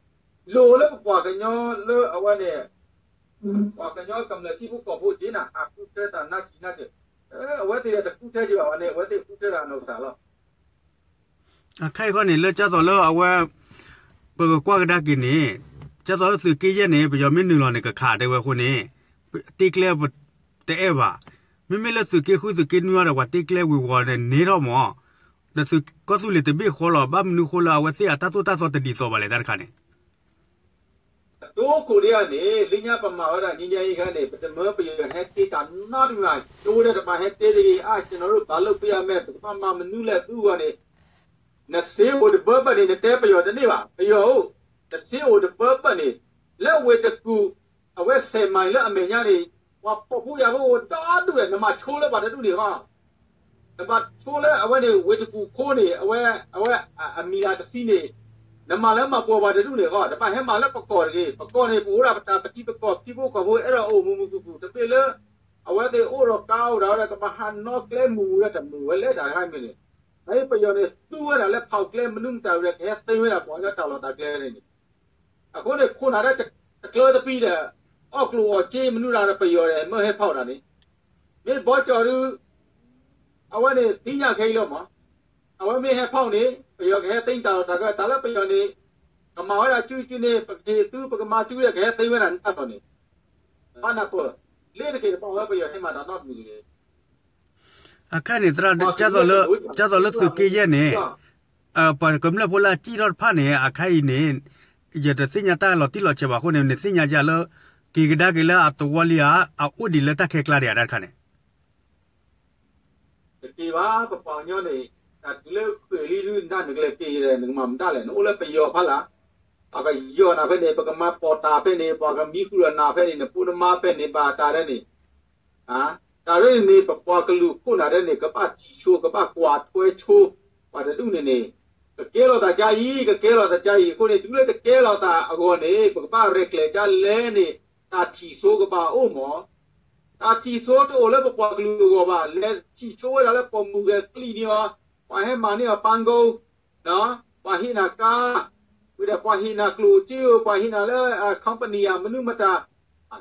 လိၣ်လၢပပှၤကညီလၢအဝဲန့ၣ် ပှၤကညီကမျၢၢ်ထံဖိကီၢ်ဖိက့ၤနၤ ဟးဃုထၢတၢ်နါစံးနါစၢၤ အဝဲသ့ၣ်တဃုထၢက့ၤဘၣ်ဝဲန့ၣ် အဝဲသ့ၣ်ဃုထၢတၢ်နီၢ်ကစၢ်လီၤ. အခါအံၤဃီန့ၣ် လၢကၠၢ်သိးလၢအဝဲ ပကကွၢ်ကဒါက့ၤန့ၣ် ကၠၢ်သိးလၢသုးက့ယဲၢ်န့ၣ် ပယီၤမ့ၢ်နုာ်လီၤန့ၣ် ကခးတဲဝဲအဃိန့ၣ် တ့ကျဲပတအဲၣ်ဘၣ်. မ့မ့ၢ်လၢသုးက့ဃုသုးက့နွံအံၤဒီး ပှၤတ့ကျဲဝ့ၤဝီၤန့ၣ်န့ၢ်ထီၣ်မး ဒီးသုးကီၢ်သူလ့ၤတဘ့ၣ်ဃီလီၤ ဘၣ်မနုၤဃိလၢအဝဲသ့ၣ်အတၢ်သိၣ်တၢ်သီတဒ်သိးဘၣ်လဲၣ်တၢ်တခါန့ၣ် အတိခိၣ်ဒ်အံၤန့ၣ် လၢညါပမၤဝဲဒၣ် ငြိမ်းချမ်းရေး အခါန့ၣ် ပတမၢပယီၤဟဲတ့တၢ်နီတမံၤဘၣ် ကၠိဒီးတပၤဟဲတ့တဂ့ၤ အါ ကျွန်တော်တို့ ဘာလုပ်ပေးရမလဲ ပကဘၣ်မၤမနုၤလဲၣ် သုဂီၢ်န့ၣ် နစ့အိၣ်တဘၢဘၢၣ်န့ၣ် နတဲပယီၤတန့ၢ်ဘၣ် ပယီၤအိၣ် နစ့အိၣ်တဘၢဘၢၣ်န့ၣ် လၢဝ့ၢ်တကူၣ် အဝဲဆဲးမၤလၢအမဲာ်ညါန့ၣ် ပှၤဖှီၣ်ဖိယာ်ဖိအိၣ်ဒီဒူၣ်ဒီး နမၤဆိလၢပှၤတဒူၣ်န့ၣ်ဃီ နဘၣ်ဆိလၢအဝဲန့ၣ် ဝ့ၢ်တကူၣ်ခိန့ၣ် အဝဲ အဝဲအမံၤလၢတဆံန့ၣ် နမၤလၢမၤပှီၢ်ပှၤတဒူၣ်န့ၣ်ဃီ တဘၣ်ဟဲမၤလၢပကီၢ်တဂ့ၤ ပကီၢ်န့ၣ် ပအိၣ်ဒၣ်ပတၢ်ပတံၤပကီၢ် ထံဖိကီၢ်ဖိအဲၣ်ဒိးအိၣ်မုာ်မုာ်ခုၣ်ခုၣ် တမ့ၢ်လၢ အဝဲသ့ၣ်အိၣ်ဒီးကါအိၣ်ဒီးဝဲဒၣ် ကဘၣ်ဟးနီၣ်ကျဲမုာ်ဝဲဒၣ် တမုာ်ဝဲလဲၣ်တၢ်တခါမ့ၢ်န့ၣ် နပယီၤန့ၣ် သူဝဲဒၣ်လၢဖီၣ်ကျဲမနုၤမတၤဝံၤဒီး ကဟဲသ့ဝဲဒၣ်ပှၤလၢတၢ်လီၢ်တၢ်ကျဲန့ၣ် အဃိန့ၣ် ခိၣ်နၢ်ဒၣ်တကျၢတပံၤဒီး အီၣ်ကျိၣ်အီၣ်စ့မနုၤဒၣ်ဒီးပယီၤဒီး မၢဟဲဖီၣ်တၢ်န့ၣ် မ့ၢ်ဘီကၠီၤဒုး အဝဲန့ၣ်သ့ၣ်ညါခဲအံၤလီၤမး အဝဲမ့ၢ်ဟဲဖီၣ်န့ၣ် ပယီၤကဟဲသ့တၢ်လီၢ်တၢ်ကျဲ တၢ်လၢပယီၤန့ၣ် ကမၤဝဲဒၣ်စုစုန့ၣ် ပကဟ့ၣ်သု ပကမၤစုဒီး ကဟဲသ့ဝဲဒၣ်န့ၣ်တၢ်လီၢ်န့ၣ် ဘၣ်နၢ်ပၢၢ် လ့တက့ၢ်တဘၣ်ဝဲပယီၤဟဲမၤတၢ်နီတမံၤတဂ့ၤ အခါန့ၣ် သရၣ် ကၢ်သိးလၢသုးက့ယဲၢ်န့ၣ် ပှၤကမျၢၢ်ဖိလၢအစံၣ်ထီၣ်တဖၣ်န့ၣ် အခါအံၤန့ၣ် ယတသ့ၣ်ညါတၢ်လီၤတံၢ်လီၤဆဲးဘၣ်အဃိန့ၣ် နသ့ၣ်ညါယၤလၢ က့ၤကဒါက့ၤလၢအသဝီလံဧါ အအိၣ်ဒံးလၢတၢ်ခဲကျါဒံးဧါတၢ်တခါန့ၣ် တက့ၤဘၣ် ပပှၤကညီန့ၣ် တၢ်တုၤလၢဃဲၤလံဒုး နတၢ်နကလဲၤက့ၤဒီး နကမၤမတၤလဲၣ် နအိၣ်လၢပယီၤဖးလၢ် ပှၤကယီၤနၤဖဲန့ၣ် ပကမၤပိာ်တၢ်ဖဲန့ၣ် ပှၤကမံဃုာ်ဒီးနၤဖဲန့ၣ် နဖိနမါဖဲန့ၣ် ဘၣ်တၢ်ဒဲန့ၣ် တၢ်ဒ်န့ၣ်န့ၣ် ပပှၤကလုာ်ခိၣ်နၢ်ဒဲန့ၣ် ကဘၣ်ထံၣ်ဆိ ကဘၣ်ကွၢ်ထွဲဆိ ပှၤတဒူၣ်န့ၣ်န့ၣ် ကကဲလီၤသးကါအံၤ ကကဲလီၤသးကါအံၤ အဃိန့ၣ် တုၤလၢတကဲလီၤသးအဂီၢ်န့ၣ် ပကဘၣ်ရဲၣ်ကျဲၤကါလဲၣ်န့ၣ် တၢ်ထံၣ်ဆိကဘၣ်အိၣ်မး တၢ်ထံၣ်ဆိတအိၣ်လၢပပှၤကလုာ်အဂီၢ်ဘၣ် လဲၤထံၣ်ဆိဝဲဒၣ်လၢပိာ်မုၣ်ဂဲၤကလံၣ်န့ၣ်အီၤ ပှၤဟဲမၤန့ၢ်အီၤပၢ်ကိ ပှၤ ပှၤဟ့ၣ်နၤကါ, ဝံၤဒီးပှၤဟ့ၣ်နၤကျိၣ်စ့ဧိၤ, ပှၤဟ့ၣ်နၤလၢ company အမနုၤမတၤ,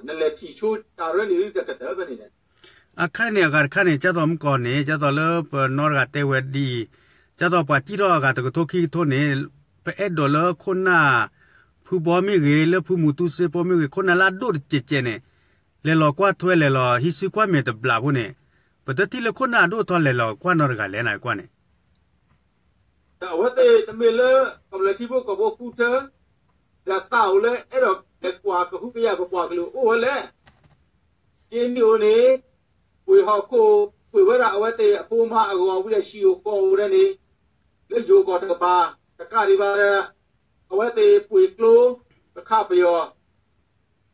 နလဲၤထံၣ်ဆိတၢ်ရၢန့ၣ် တကတၢၢ်ဖဲန့ၣ်န့ၣ်. အခါန့ၣ် အဂၤတခါန့ၣ် ကၢ်သိးမုၢ်ကီၢ်န့ၣ် ကၢ်သိးလၢပနီတဂၤတဲဝဲဒ်အံၤ, ကၢ်သိးပှၤစံၣ်ထီၣ်အဂၤတကထိခံကထိန့ၣ် ပအဲၣ်ဒိးလၢခိၣ်နၢ် ဖုဘီမ့ၢ်ဂ့ၤ, လၢဖုမူတူစ့ဖိမ့ၢ်ဂ့ၤ, ခိၣ်နၢ်လၢအဒိၣ်တစဲးစဲးန့ၣ် လဲၤလီၤကွၢ်ထွဲ လဲၤလီၤဟံးစုကွၢ်မဲာ်တဘျီဖိန့ၣ်, ပတထံၣ်လၢခိၣ်နၢ်အဒိၣ်အထီလဲၤလီၤကွၢ်နီတဂၤလဲၣ်န့ၣ်ကွၢ်န့ၣ်. ဒီးအဝဲသ့ၣ်တမ့ၢ်လၢ ကမျၢၢ်ထံဖိကီၢ်ဖိဃုထၢ, ဒီးသးအိၣ်လၢအဲၣ်ဒိးလဲၤကွၢ်ကဟုကယာ်ပပှၤကလုာ်အိၣ်ဝဲလဲၣ်. က့နံၣ်အိၣ်န့ၣ် ပှ့ၤဟီၣ်ခိၣ် ပှ့ၤဝဲဒၣ်အဝဲသ့ၣ်အဖိမါအဂီၤ ဝံၤဒီးဟံၣ်အိၣ်ဃီအိၣ်ဝဲဒၣ်န့ၣ် လၢယိၤကီၢ်တကပၤ, တကးဒံးဘၣ်ဒီး အဝဲသ့ၣ်ပှ့ၤကျိ ကခးပယီၤ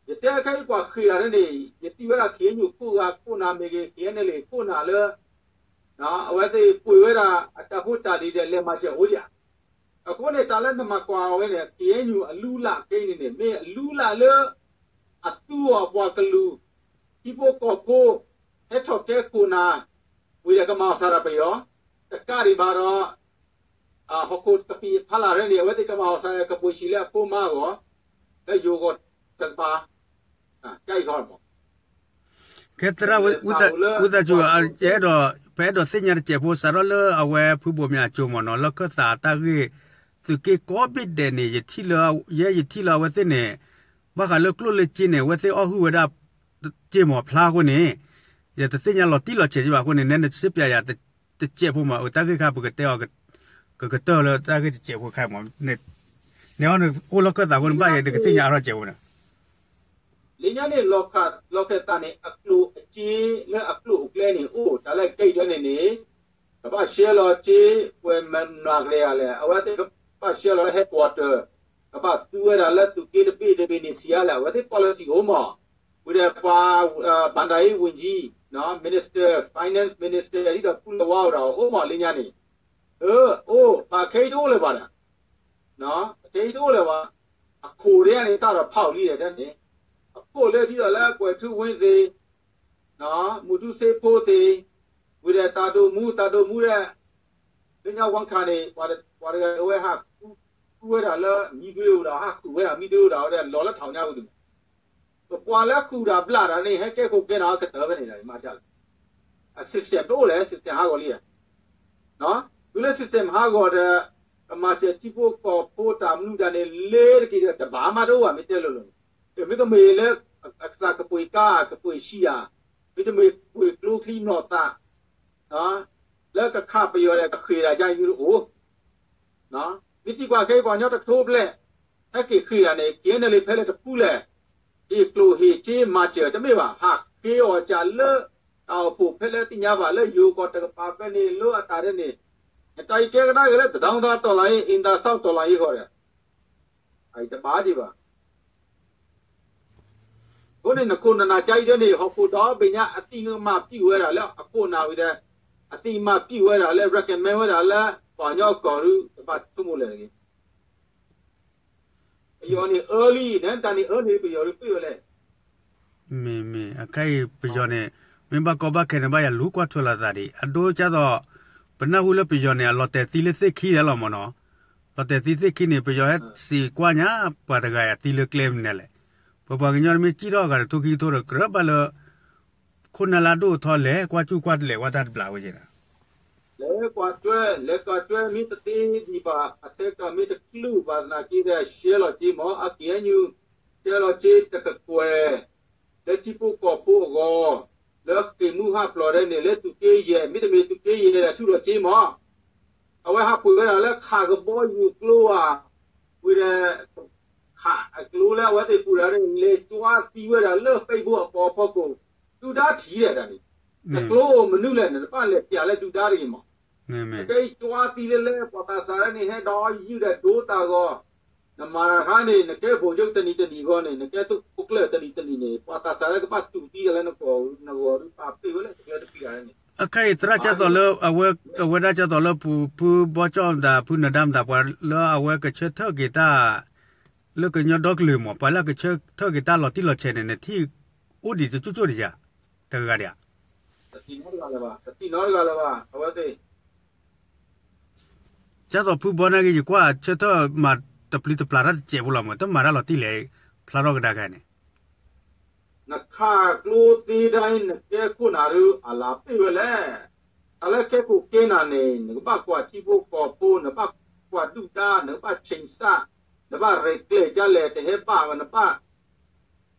ယတဲခဲအံၤပှၤဃ့ၢ်တၢ်န့ၣ် ယထံၣ်ဝဲဒၣ် ခ့ၣ်အဲၣ်ယူၣ် ခိၣ်ဂၤခိၣ်နၢ်မ့ၢ်ဂ့ၤ, ခ့ၣ်အဲၣ်ယူၣ် ခိၣ်နၢ်လၢ အဝဲသ့ၣ်ပှ့ၤဝဲဒၣ်အတၢ်ဖိတၢ်လံၤဒီး လဲၤမၤစၢၤအိၣ်ဒံးဧါ. အဃိန့ၣ် တၢ်လၢနမၤကွၢ်အဝဲန့ၣ် ခ့ၣ်အဲၣ်ယူၣ် အလုၢ်အလၢ်ခဲအံၤန့ၣ်န့ၣ် မ့ၢ်အလုၢ်အလၢ်လၢ အသူအီၤပှၤကလုာ် ထံဖိကီၢ်ဖိ ဟဲထီၣ်ကဲခိၣ်နၢ် ဝံၤဒီးကမၤအီၣ်စးဒီးပယီၤ, တကးဒံးဘၣ်ဒီး ဟီၣ်ခိၣ်ကပံာ်ဖီလာ်ရဲန့ၣ် အဝဲသ့ၣ်ကမၤအီၣ်စးဒီးကပှ့ၤဆံးလၢအဖိမါအဂီၢ် လၢယိၤကီၢ်တကပၤ ကဲအံၤခီမး. ကဲသရၣ်ဝံသးစူၤ အဲၣ်ဒိး ပအဲၣ်ဒိးသ့ၣ်ညါတစဲးဖိ စးထီၣ်လၢအဝဲဖုဘိၣ်မၠးအစိၤမ့ၢ်နီၤ လီၢ်ခၢၣ်သးတၢ်ဂ့ၢ် သုးက့ကိးဘ့ၣ်ဒဲးန့ၣ် ယဲယထံၣ်လီၤအဝဲသ့ၣ်န့ၣ် ဘၣ်ဃးလၢကျိၣ်လၢစ့န့ၣ် အဝဲသ့ၣ်အီၣ်ဟုၣ်ဝဲဒၣ် စ့မီၤဖျါအဃိန့ၣ် ယတသ့ၣ်ညါလီၤတံၢ်လီၤဆဲးကဘၣ်အဃိန့ၣ် နဲနစ့ပျဲယၤတစဲးဖိမး အတၢ်ဂ့ၢ်ခါပကတဲအီၤ ကကတၢၢ်လၢတၢ်ဂ့ၢ်တစဲးဖိခါမး နဲအီၤန့ၣ် အိၣ်လီၢ်ခၢၣ်သးအဃိန့ၣ် ဘၣ်ယဲနကသ့ၣ်ညါအါထီၣ်စဲးဖိန့ၣ် လၢညါန့ၣ် လီၢ်ခၢၣ်သးန့ၣ် အကျိၣ်အစ့လၢအကျိၣ်အကျဲန့ၣ် အိၣ်တၢ်လၢကဲအံၤဒၢန့ၣ်န့ၣ် ကဘၣ်ရှဲလီၤစ့ ပှဲၤမနွၤကလဲာ်လဲၣ် အဝဲသ့ၣ်ကဘၣ်ရှဲလီၤလၢ headquarter ကဘၣ်သူဝဲဒၣ်လၢသုးက့တဘ့ၣ်တဘ့ၣ်န့ၣ်စံးအါလဲၣ် အဝဲသ့ၣ် policy အိၣ်မး ဝံၤဒီးပှၤ ဘဏ္ဍာရေးဝန်ကြီး minister finance minister ဒ်သိးကူလီၤဝါအိၣ်ဒီးအိၣ်မးလၢညါန့ၣ် အိၣ် ပှၤခဲအံၤတအိၣ်လၢၤဘၣ်ဒီး ခဲအံၤတအိၣ်လၢၤဘၣ် အခိၣ်ဒ်န့ၣ် စးထီၣ်ဖးအိၣ်လံဒီးန့ၣ် အခိၣ်လၢဒ်သိးလၢကွဲၤထူဝ့သ့ၣ် မူတူစ့ဖိသ့ၣ် ဝံၤဒီးတၢ်ဒိၣ်မူ တၢ်ဒိၣ်မူဒီး လၢညါဝါခါန့ၣ် ပှၤတဂၤဝဲဟးဃုဝဲဒၣ်လၢမံသွ့အိၣ်ဒီး ဟးဃုဝဲဒၣ်မံသွ့အိၣ်ဒီး ဝဲဒၣ်လီၤလၢထီၣ်ညါဝဲဒၣ် ပပှၤလၢဃုာ်တၢ်ဘျၣ်တၢ်န့ၣ် ဟဲကဲခိၣ်ကဲနၢ်ကတၢၢ်ဖဲန့ၣ်ဒီး မၤတၢ်လၢ အ system တအိၣ်လဲၣ် system ဟးဂီၤလံ တုၤလၢ system ဟးဂီၤဒီး ကမၤစၢၤထံဖိကီၢ်ဖိတၢ်မနုၤတၢ်န့ၣ် လ့ၤတက့ၤဒီး တဘၣ်မးတအိၣ်ဘၣ် မ့ၢ်တဲလိၤလိၤန့ၣ် မ့ၢ်ကမ့ၢ်လၢ အကစၢ်ကပှ့ၤကါ ကပှ့ၤဆံးဧါ မ့တမ့ၢ်ပှ့ၤကျိချံမျိာ်သၣ် လၢကခးပယီၤဒီးကဃ့ၢ်တၢ်ယါအံၤမ့ၢ်တအိၣ် မ့ၢ်သံကွၢ်ခဲအံၤပှၤကညီတကထိဘျဲၣ် ဟဲက့ၤဃ့ၢ်တၢ်န့ၣ် က့ၤနဲၣ်လံဖဲလဲၣ်တဖုလဲၣ် ဟ့ၣ်ကျိၣ်ဟ့ၣ်စ့မၤစၢၤတမ့ၢ်ဘၣ် ဟးဃ့အီၣ်စၢ်လၢ တၢ်အိၣ်ဖှိၣ်ဖဲလၢသ့ၣ်ညါဘၣ်လၢယိၤကီၢ်တကပၤဖဲန့ၣ် လၢအတၢ်ဒဲးန့ၣ် နတၢ်အံၤကဲကဒါက့ၤလၢ တဒီသီတီၢ်လီၤအံၤ အ့ၣ်သးစီတီၢ်လီၤအံၤဃီဒီး အံၤတဘၣ်ဒံးဘၣ် အဃိန့ၣ် နခိၣ်နနၢ်ကါအံၤဒ်န့ၣ် ဟီၣ်ခိၣ်ဒီဘ့ၣ်ညါ အသံကမၤပံာ်ဝဲဒၣ်လၢအခိၣ်နၢ်ဝံၤဒီး အသံကမၤပံာ်ဝဲဒၣ်လၢ recommend ဝဲဒၣ်လၢ ပှၤကညီကီၢ်ရူၢ် ကဘၣ်ဆိကမိၣ်လဲၣ်တဂ့ၤ ပယီၤန့ၣ် early န့ၣ် တၢ်န့ၣ် early ပယီၤရူၢ်ပ့ၢ်ဝဲလဲၣ် မ့ၢ်မ့ၢ် အခါအံၤပယီၤန့ၣ် မ့ၢ်ဘၣ်ကီဘၣ်ခဲန့ၣ် ဘၣ်ယၤလူၤကွၢ်ထွဲလီၤသးဒံး အဒိကၢ်သိး ပနၢ်ဟူလၢပယီၤန့ၣ် အလီၤတဲာ်သံလၢသ့ၣ်ခံဒဲးလီၤမ့ၢ်နီၤ လီၤတဲာ်သံသ့ၣ်ခံန့ၣ် ပယီၤဟဲစံးကွၢ်ညါ ပှၤတဂၤအံၤသံလၢကျဲမနုၤလဲၣ် ပပှၤကညီတမ့ၢ်စံၣ်ထီၣ်အဂၤတထိခံကထိဒီး ကြၢးဘၣ်လၢ ခိၣ်နၢ်လၢအဒိၣ်အထီလဲၤ ကွၢ်စူၣ်ကွၢ်လဲၤဝဲတၢ်တဘျုးဝဲက့ၤန့ၣ် လဲၤကွၢ်ထွဲ လဲၤကွၢ်ထွဲမ့ၢ်တသ့ဒံးဘၣ် အဆဲးကတီၢ်မ့ၢ်တချုးဘၣ်သနာ်က့ဒီး ရှဲလီၤစ့မး အက့ၢ်အညူ ရှဲလီၤစ့တကကွဲၢ် လၢထံဖိကီၢ်ဖိအဂီၢ် လၢက့ၤမူဟးဖျိးဒဲးန့ၣ် လၢသုးက့ယဲၢ် မ့တမ့ၢ်သုးက့ယဲၢ်ဒီး ထုးလီၤစ့မး အဝဲဟးပှ့ၤဝဲဒၣ်လၢခးကဘီယူၤကျိဧါ ဝံၤဒီး ခးအကျိလၢအဝဲသ့ၣ်ပူၤဒီး လဲၤကွၢ်သံဝဲဒၣ်လၢ Facebook အကီၢ်ဖီခိၣ် ဒုၣ်ဒါထံၣ်ဒီးန့ၣ် နကျိအိၣ်မနုၤလဲၣ်န့ၣ် နဘၣ်လဲၤပျးလၢဒုၣ်ဒါတဂ့ၤမး နကဲကွၢ်သံလၢလဲၤ ပှၤသးစၢ်န့ၣ် ဟဲဒီးယုၢ်ဒီးဒိတၢ်ဂီၤ နမၤတခါန့ၣ် နကဲဘိၣ်ယိၣ်တနံၤတနံၤဂီၢ်န့ၣ် နကဲသုးခိၣ်ကျၢၢ်တနံၤတနံၤန့ၣ် ပှၤသးစၢ်လၢကဘၣ်တူၢ်သံတၢ်လၢနဂီၢ် နဂီၢ်ဒုးပာ်ပ့ၢ်ဝဲလၢတကျဲတပံးဂၤန့ၣ် အခါအံၤသရၣ်ကၢ်သိးလၢ အဝဲဒၣ်ကၢ်သိးလၢ ဖုဘီကၠီၣ်မတၤ ဖုနဒါမတၤ ပှၤလၢအဝဲကဆၢထၢၣ်က့ၤတၢ် လၢကညီဒီကလုာ်မး ပှၤလၢအကဆၢထၢၣ်က့ၤတၢ်လီၤတံၢ်လီၤဆဲးန့ၣ် နထံၣ်အိၣ်ဒံးတကၠိၢ်ကၠိၢ်တယၤ တဂၤဂၤဒံးဧါ တသ့ၣ်နီတဂၤလၢၤဘၣ် တသ့ၣ်နီတဂၤလၢၤဘၣ် အဝဲသ့ၣ် ဒ်သိးဖုဘီနၢ်ဂ့ၤ ယကွၢ်ဆၢထၢၣ်မၤတပျံၤတပျၢ်တၢ်တစဲးဖိလီၤမး တမၤတၢ်လီၤတံၢ်လဲၣ် ဖျါထီၣ်ကဒါက့ၤန့ၣ် နခးကျိသ့ဒၣ်အံၤ နကဲခိၣ်နၢ်ဒုး အလၤပ့ၢ်ဝဲလဲၣ်. တၢ်လၢကဲခိၣ်ကဲနၢ်န့ၣ် နကဘၣ်ကွၢ်ထံဖိကီၢ်ဖိ နဘၣ်ကွၢ်ဒုၣ်ဒါ နကဘၣ်ဆ့ၣ်စၢ် နဘၣ်ရဲၣ်ကျဲၤဒ်လဲၣ် တဟဲဘၣ်ဝဲနဘၣ်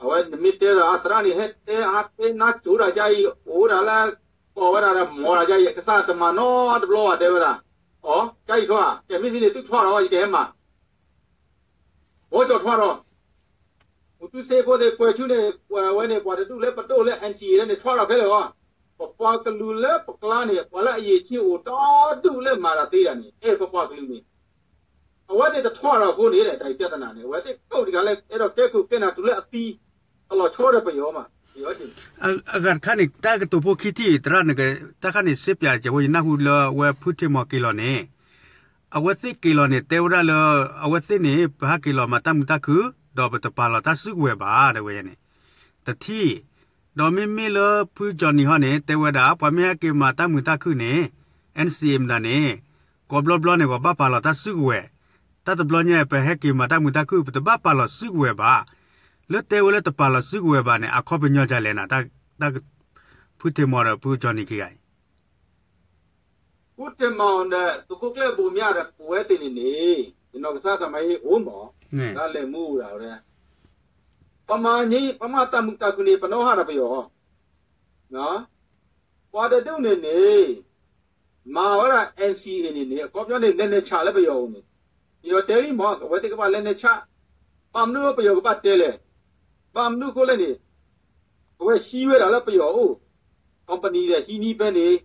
အဝဲနမ့ၢ်တဲဒီးအသရၣ်န့ၣ် ဟဲတဲအါတဲနါစိၤတၢ်ဒ်အံၤ အိၣ်ဒၣ်လၢ ကိးဝဲဒၣ်ဒီးမီၤတၢ်ဒ်အံၤ အကစၢ်တမၤနီတဘျီဘၣ်တဲဝဲဒၣ်, အီ ကါအံၤထွါ ကဲမ့ၢ်သ့န့ၣ် သုထွါဒီးယကဟဲမၤ ဘီကၠီထွါဒီး မူတူစ့ဖိသ့ၣ်ကွဲးဆူန့ၣ် ကွဲးဝဲန့ၣ် ပှၤတဒူၣ်လၢပဒိၣ်လၢ NCA လၢန့ၣ်ထွါဒီးခဲလၢာ်အီၤ, ပပှၤကလုာ်လၢပကျါန့ၣ် ပှၤလၢအယံာ်ဆံးအိၣ်ဒီဒူၣ်လၢမၤတၢ်သ့ဒၣ်န့ၣ် အဲၣ်ပပှၤကလုာ်န့ၣ် အဝဲသ့ၣ်တထွါဒီးအဃိန့ၣ် တၢ်အံၤပြဿနာန့ၣ် အဝဲသ့ၣ်ကိးတဂၤလၢအဲၣ်ဒိးကဲခိၣ်ကဲနၢ်တုၤလၢအသံ အလီၤဆီဒီးပယီၤမး ပယီၤ အဂၤတခါန့ၣ် တၢ်ကတိၤဖိခံထံၣ် သရၣ်နက တၢ်ခါန့ၣ် စ့ပၠးစဲးဖိ ယနၢ်ဟူလၢအဝဲဖုထံမီၤက့ၤလီၤန့ၣ် အဝဲသ့ၣ်က့ၤလီၤန့ၣ် တဲဝဲဒၣ်လၢ အဝဲသ့ၣ်န့ၣ် ပဟဲက့ၤလီၤမၤတၢ်မုာ်တၢ်ခုၣ် ဒီးပတပာ်လီၤတၢ်စုကဝဲၤဘၣ် တဲဝဲန့ၣ် တထံၣ်, ဒီးမ့မ့ၢ်လၢဖု Johnny ဟီန့ၣ် တဲဝဲဒၣ် ပှၤမ့ၢ်ဟဲက့ၤမၤတၢ်မုာ်တၢ်ခုၣ်န့ၣ် NCA မတၤန့ၣ် ကိးဘျီဘျီန့ၣ် ပှၤဘၣ်ပာ်လီၤတၢ်စုကဝဲၤ, တၢ်တဘျီညါ ပဟဲက့ၤမၤတၢ်မုာ်တၢ်ခုၣ် ပတဘၣ်ပာ်လီၤစုကဝဲၤဘၣ်, လၢတဲဝဲလၢတပာ်လီၤစုကဝဲၤဘၣ်န့ၣ် အခီပညီဒ်လဲၣ်နၤ, တၢ် ဖုထံမီၤဒီးဖု Johnny ခံဂၤအံၤ ဖုထံမီၤဒီး သုးခိၣ်ကျၢၢ်ဘိးမၠးဒီး ပဝဲသ့ၣ်န့ၣ်န့ၣ် ယနီၢ်ကစၢ်သးမၤအံၤအိၣ်မး, တၢ်လဲၤမူဝဲဒၣ်ဝဲ ပမၤန့ၣ် ပမၤတၢ်မုာ်တၢ်ခုၣ်န့ၣ် ပနီၣ်ဟးဒီးပယီၤဟီ, ပှၤတဒူၣ်န့ၣ်န့ၣ် မၤဝဲဒၣ် NCA န့ၣ်န့ၣ် အခီပညီန့ၣ် လဲၤနုာ်ဆးလၢပယီၤအအိၣ်န့ၣ်, ပယီၤတဲလံမး အဝဲသ့ၣ်ကဘၣ်လဲၤနုာ်ဆး, ဘၣ်မနုၤပယီၤကဘၣ်တဲလဲၣ်, ဘၣ်မနုၤအဃိလဲၣ်န့ၣ်, အဝဲဟံးဝဲဒၣ်လၢပယီၤအအိၣ်, company ဒီးဟံးန့ၢ်ဖဲန့ၣ်,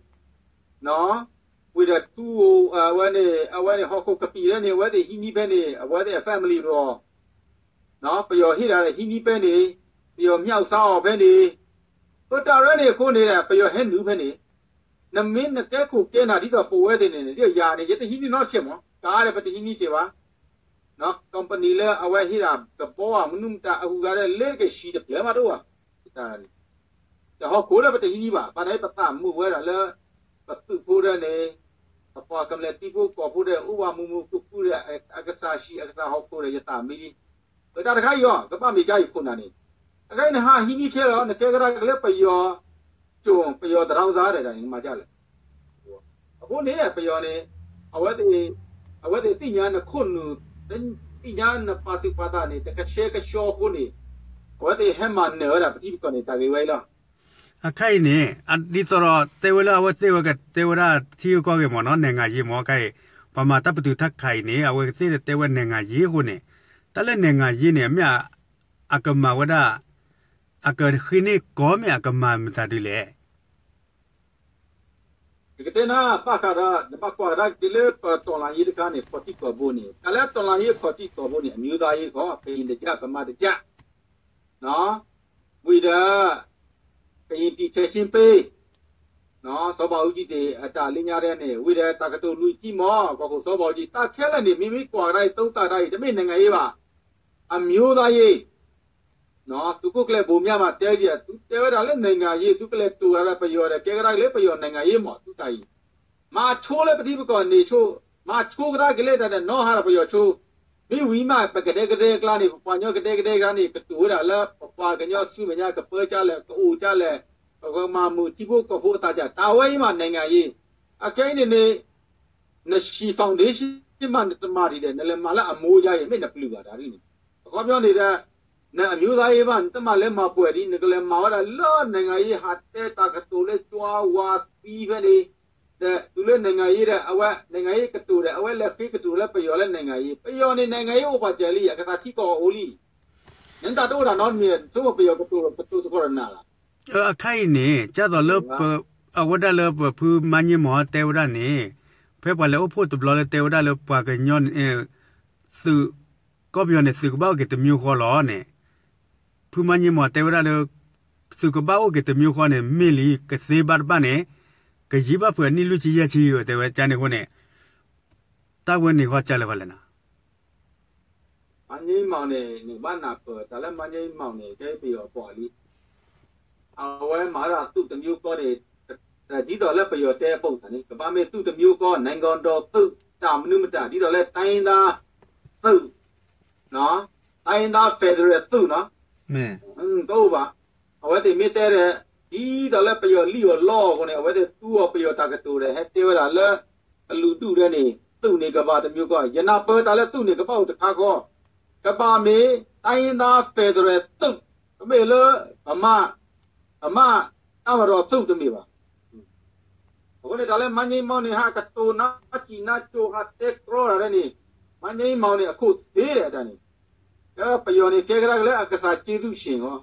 ဝံၤဒီးထူအိၣ် အဝဲန့ၣ် အဝဲန့ၣ် ဟီၣ်ခိၣ်ကပံာ်လၢန့ၣ် အဝဲသ့ၣ်ဟံးန့ၢ်ဖဲန့ၣ် အဝဲသ့ၣ်အ family အဂီၢ် ပယီၤဟ့ၣ်ဒၣ်ဟံးန့ၢ်ဖဲန့ၣ်, ပယီၤမၠးအုၣ်သးအီၤဖဲန့ၣ်, ပတၢ်ရဲၣ်န့ၣ်အဃိန့ၣ် ပယီၤဟဲနုာ်ဖဲန့ၣ်, နမ့ၢ်နကဲခိၣ်ကဲနၢ်ဒ်သိးပဝဲသ့ၣ်န့ၣ် ဒ်ယၤန့ၣ် ယတဟံးန့ၢ်နီတစဲးမး, ကါဒီးပတဟံးန့ၢ်စဲးဘၣ်, company လၢအဝဲဟ့ၣ်ဒၣ်ကဘီဧါ မနုၤမတၤအဂုၤအဂၤဒီး လၢတကဆံတဖျၢၣ်မးတအိၣ်ဘၣ်, တၢ်န့ၣ် တဟီၣ်ခိၣ်ဒီးပတဟံးန့ၢ်ဘၣ်, ဘၣ်ဆၣ်ပသးမုာ်ဝဲဒၣ်လၢ ပသုးဖိဒီးန့ၣ်, ပပှၤကမျၢၢ်သံဖိကီၢ်ဖိဒီး အိၣ်ဘၣ်မုာ်မုာ်ခုၣ်ခုၣ်ဒီး အကစၢ်ဆံးအကစၢ်ဟီၣ်ခိၣ်ဒီး ယသးမံလံ, ပတၢ်တခါအံၤအီၤ ကဘၣ်မ့ၢ်ကါအံၤခိၣ်နၢ်န့ၣ်, အခဲအံၤနဟးဟံးန့ၢ်ခဲလၢာ် နကဲကဒါက့ၤလၢပယီၤ ကၠိၣ် ပယီၤသရၣ်စၢ်ဒီး နမၤကလဲၣ် အဃိန့ၣ် ပယီၤန့ၣ် အဝဲသ့ၣ် အဝဲသ့ၣ်သ့ၣ်ညါနခိၣ်နူာ် သ့ၣ်ညါနပာ်သူၣ်ပာ်သးန့ၣ် တကဆှဲကဆှီအဃိန့ၣ် အဝဲသ့ၣ်ဟဲမၤနၢၤဝဲဒၣ်ပထံပကီၢ်န့ၣ် တၢ်ဂ့ၢ်ဝဲအံၤလီၤ. အခါအံၤန့ၣ် ဒ်သိးဒီးတဲဝဲလၢအဝဲသ့ၣ်ဝဲကတဲဝဲဒၣ်ထံဂုၤကီၢ်ဂၤမ့ၢ်နီၤ နဲၣ်ငၤယ့မ့ၢ် အခါအံၤ ပှၤမၤတၢ်ပတုာ်တၢ်ခးအံၤန့ၣ် အဝဲသ့ၣ်တဲဝဲနဲၣ်ငၤယ့အဃိန့ၣ် တၢ်လၢနဲၣ်ငၤယ့န့ၣ် မ့ၢ်အကမၤဝဲဒၣ် အကဃ့န့ၢ်ကီၢ်မ့ၢ်အကမၤမတၤဒ်လဲၣ် ယကတဲနၤ ဘၣ်ဃးဒီး နဘၣ်ကွၢ်ကဒါက့ၤလၢပတီၢ်လၢ်ယ့တခါန့ၣ် ခီၣ်ထံးခီၣ်ဘိန့ၣ် တၢ်လၢတီၢ်လၢ်ယ့ခီၣ်ထံးခီၣ်ဘိန့ၣ် အမျိုးသားရေးခီ ကရင်တစ်ကျပ် ဗမာတစ်ကျပ် ဝံၤဒီး ကရင်ပြည်ချစ်ခြင်းပေး စီၤဘးအူကၠံသ့ၣ် အတၢ်လၢညါဒဲးန့ၣ် ဝံၤဒီးတၢ်ကတိၤလွံၢ်ထံၣ်မး ကီၢ်ခိၣ်စီၤဘးအူကၠံ တၢ်ခဲလၢာ်န့ၣ် မ့မ့ၢ်ကွၢ်ကဒါအံၤ သုံးသပ်ကဒါအံၤ တမ့ၢ်နဲၣ်ငၤယ့ဘၣ် အမျိုးသားရေး သုးခိၣ်ကျၢၢ်ဘိးမၠးမးတဲဒ်အံၤ သုတဲဝဲဒၣ်လၢနဲၣ်ငၤယ့ သုကလဲၤတိၤတၢ်ဒီးပယီၤဒီး ကဲကဒါက့ၤလၢပယီၤနဲၣ်ငၤယ့မး သုတၢ်အံၤ မၤဆိလၢပထံပကီၢ်န့ၣ်ဆိ မၤဆိကဒါက့ၤလၢတၢ်ဒီးနီၢ်ဟးဒီးပယီၤဆိ မ့ၢ်ဝံၤမး ပကဒဲကဒဲအကျါန့ၣ် ပပှၤကညီကဒဲကဒဲအကျါန့ၣ် ကတိၤဝဲဒၣ်လၢပပှၤကညီဆူမဲာ်ညါ ကပၢကၢ်လဲၣ် ကအိၣ်ကၢ်လဲၣ် ပကမၤမုာ်ထံဖိကီၢ်ဖိအသးကၢ် တၢ်ဝဲအံၤမးနဲၣ်ငၤယ့ အခဲအံၤန့ၣ်န့ၣ် နဆံး foundation မး နတမၤဒ်လဲၣ် နလဲၤမၤလၢအမိၢ်ယါအံၤ မ့ၢ်နပျုၢ်ဘၣ်တၢ်ဒ်န့ၣ် အခီပညီန့ၣ်ဒီး နအမျိုးသားရေးမး နတမၤလၢမၤပှဲၤဒ် နကလဲၤမၤဝဲဒၣ်လၢနဲၣ်ငၤယ့ ဟးတဲတၢ်ကတိၤလၢ ကၠွါဝါသံဖဲန့ၣ် ဒီးတုၤလၢနဲၣ်ငၤယ့ဒီး အဝဲနဲၣ်ငၤယ့ကတိၤဒီး အဝဲလဲၤဃ့ကတိၤလၢပယီၤလၢနဲၣ်ငၤယ့ ပယီၤန့ၣ် နဲၣ်ငၤယ့အိၣ်ပာ်စၢၤလံ အကသးထံကီၢ်အိၣ်လံ နတၢ်တအိၣ်တၢ်နီတမံၤ ဆိကမိၣ်ပယီၤကတိၤ ကတိၤသကိးဒီးနၤလီၤ အခါအံၤန့ၣ် ကၢ်သိးလၢ အဝဲဒၣ်လၢပဖုမါည့မီၤတဲဝဲဒၣ်န့ၣ် ဖဲပှၤလဲၤအိၣ်ဖှိၣ်တဘျီလၢတဲဝဲဒၣ်လၢပှၤကညီန့ၣ် သုး ကီၢ်ပယီၤန့ၣ် သုးကဘၣ်အိၣ်က့ၤတမျိုးဃီလီၤန့ၣ် ဖုမါည့မီၤတဲဝဲဒၣ်လၢ သုးကဘၣ်အိၣ်က့ၤတမျိုးဃီန့ၣ် မ့ၢ်လံ ကသ့ဘၣ်တဘၣ်န့ၣ် ကယံာ်ဘၣ်ဖုးအနံၣ်လွံၢ်ဆံယဲၢ်ဆံ တဲဝဲကန့ၣ်အဃိန့ၣ် တၢ်ဝဲန့ၣ်ဃီကလဲၣ်ဃီလဲၣ်နၤ မါည့မီၤန့ၣ် နကဘၣ်နၢ်ပၢၢ်တၢ်လၢမါည့မီၤန့ၣ် ကဲပယီၤအပှၤလံ အဝဲမၤဒၣ်သုးတမျိုးဃီန့ၣ် ဒ်သိးလၢပယီၤတဲအပူၤန့ၣ် ကဘၣ်မ့ၢ်သုးတမျိုးဃီ နိုင်ငံတော်သုး တၢ်မနုၤမတၤ ဒ်သိးလၢ တိုင်းရင်းသားသုး တိုင်းရင်းသား federal သုးနီၤ တအိၣ်ဘၣ်. အဝဲသ့ၣ်မ့ၢ်တဲဒီး ဒ်သိးလၢပယီၤလံၣ်အီၤလီအီၤအဃိန့ၣ် အဝဲသ့ၣ်သူအီၤပယီၤတၢ်ကတိၤဒီး ဟဲတဲဝဲဒၣ်လၢ ကလုာ်ဒူၣ်ဒဲန့ၣ် သုးန့ၣ်ကဘၣ်တမံၤကီၢ် ယနၢ်ပၢၢ်တၢ်လၢသုးန့ၣ် ကဘၣ်အိၣ်တခါဃီ ကဘၣ်မ့ၢ် တိုင်းရင်းသား federal သုး တမ့ၢ်လၢ ဗမာ ဗမာ့တပ်မတော် သုးတမ့ၢ်ဘၣ်. အဃိန့ၣ် တၢ်လၢ မန်းကြီးမောင် န့ၣ် ဟးကတိၤနါစံးနါကိၤ ဟးတဲကြီတၢ်ဒဲန့ၣ် မန်းကြီးမောင် န့ၣ် အခိၣ်သ့ဒီးတၢ်န့ၣ် ပယီၤန့ၣ် ကဲကဒါက့ၤလၢအကစၢ်ကျေးဇူးရှင် အီၤ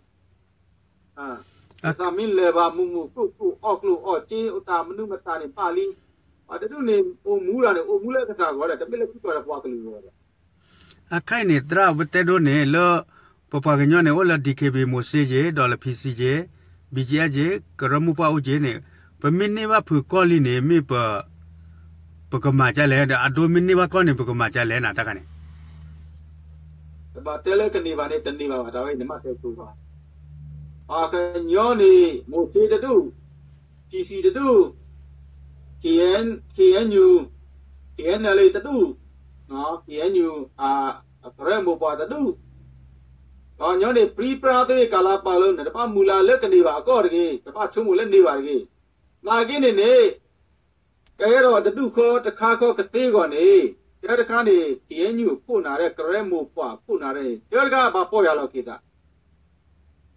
ကစၢ်မ့ၢ်လဲၤဘၣ် မုာ်မုာ်ခုၣ်ခုၣ် အီၣ်ကျိၣ်အီၣ်စ့ အိၣ်တၢ်မနုၤမတၤန့ၣ် ဘၣ်လံ. ပှၤတဒူၣ်န့ၣ် အိၣ်မူဒၣ်န့ၣ် အိၣ်မူလၢအကစၢ်အဂီၢ်ဒီး တမ့ၢ်လၢခံကီၢ်ဒီးပှၤကလုာ်အဂီၢ်ဒီး အခါအံၤန့ၣ် သရၣ်ပတဲဒိန့ၣ် လၢ ပပှၤကညီန့ၣ် အိၣ်လၢ DKBA မိၤစ့က့ၤ ဒီးလၢ PC က့ၤ BGF က့ၤ ကရၢမိၢ်ပှၢ်အိၣ်က့ၤန့ၣ် ပမ့ၢ်န့ၢ်ဘၣ်ဖုးကီၢ်လံန့ၣ် မ့ၢ်ပ ပကမၤကလဲၣ် ဒီးအဒိမ့ၢ်န့ၢ်ဘၣ်ကီၢ်န့ၣ် ပကမၤကလဲၣ်နၤတခါန့ၣ် တဘၣ်တဲလၢကန့ၢ်ဘၣ်န့ၣ် တန့ၢ်ဘၣ်ဘၣ် တၢ်ဝဲအံၤန့ၣ် မ့ၢ်တဲဆိဘၣ် ပှၤကညီန့ၣ် မိၤစ့တဒူၣ်, PC တဒူၣ်, KN, KNU, KNLA တဒူၣ်, KNU အကရၢမိၢ်ပှၢ်တဒူၣ်, ပှၤကညီန့ၣ် ပြံပြါသ့ၣ်ကလၤပာ်လၢ နတဘၣ်မုၢ်လၢ်လၢကန့ၢ်ဘၣ်အကီၢ်တဂ့ၤ, တဘၣ်ဆိကမိၣ်လၢန့ၢ်ဘၣ်တဂ့ၤ, နာ်က့န့ၣ်န့ၣ် ကဲထီၣ်တဒူၣ်ဃီတခါဃီကသ့အဂီၢ်န့ၣ်, တၢတခါန့ၣ် KNU အခိၣ်နၢ်ဒီး ကရၢမိၢ်ပှၢ်အခိၣ်နၢ်န့ၣ် တၢတခါဘၣ်ပီၢ်ယၢ်လီၤက့ၤသး,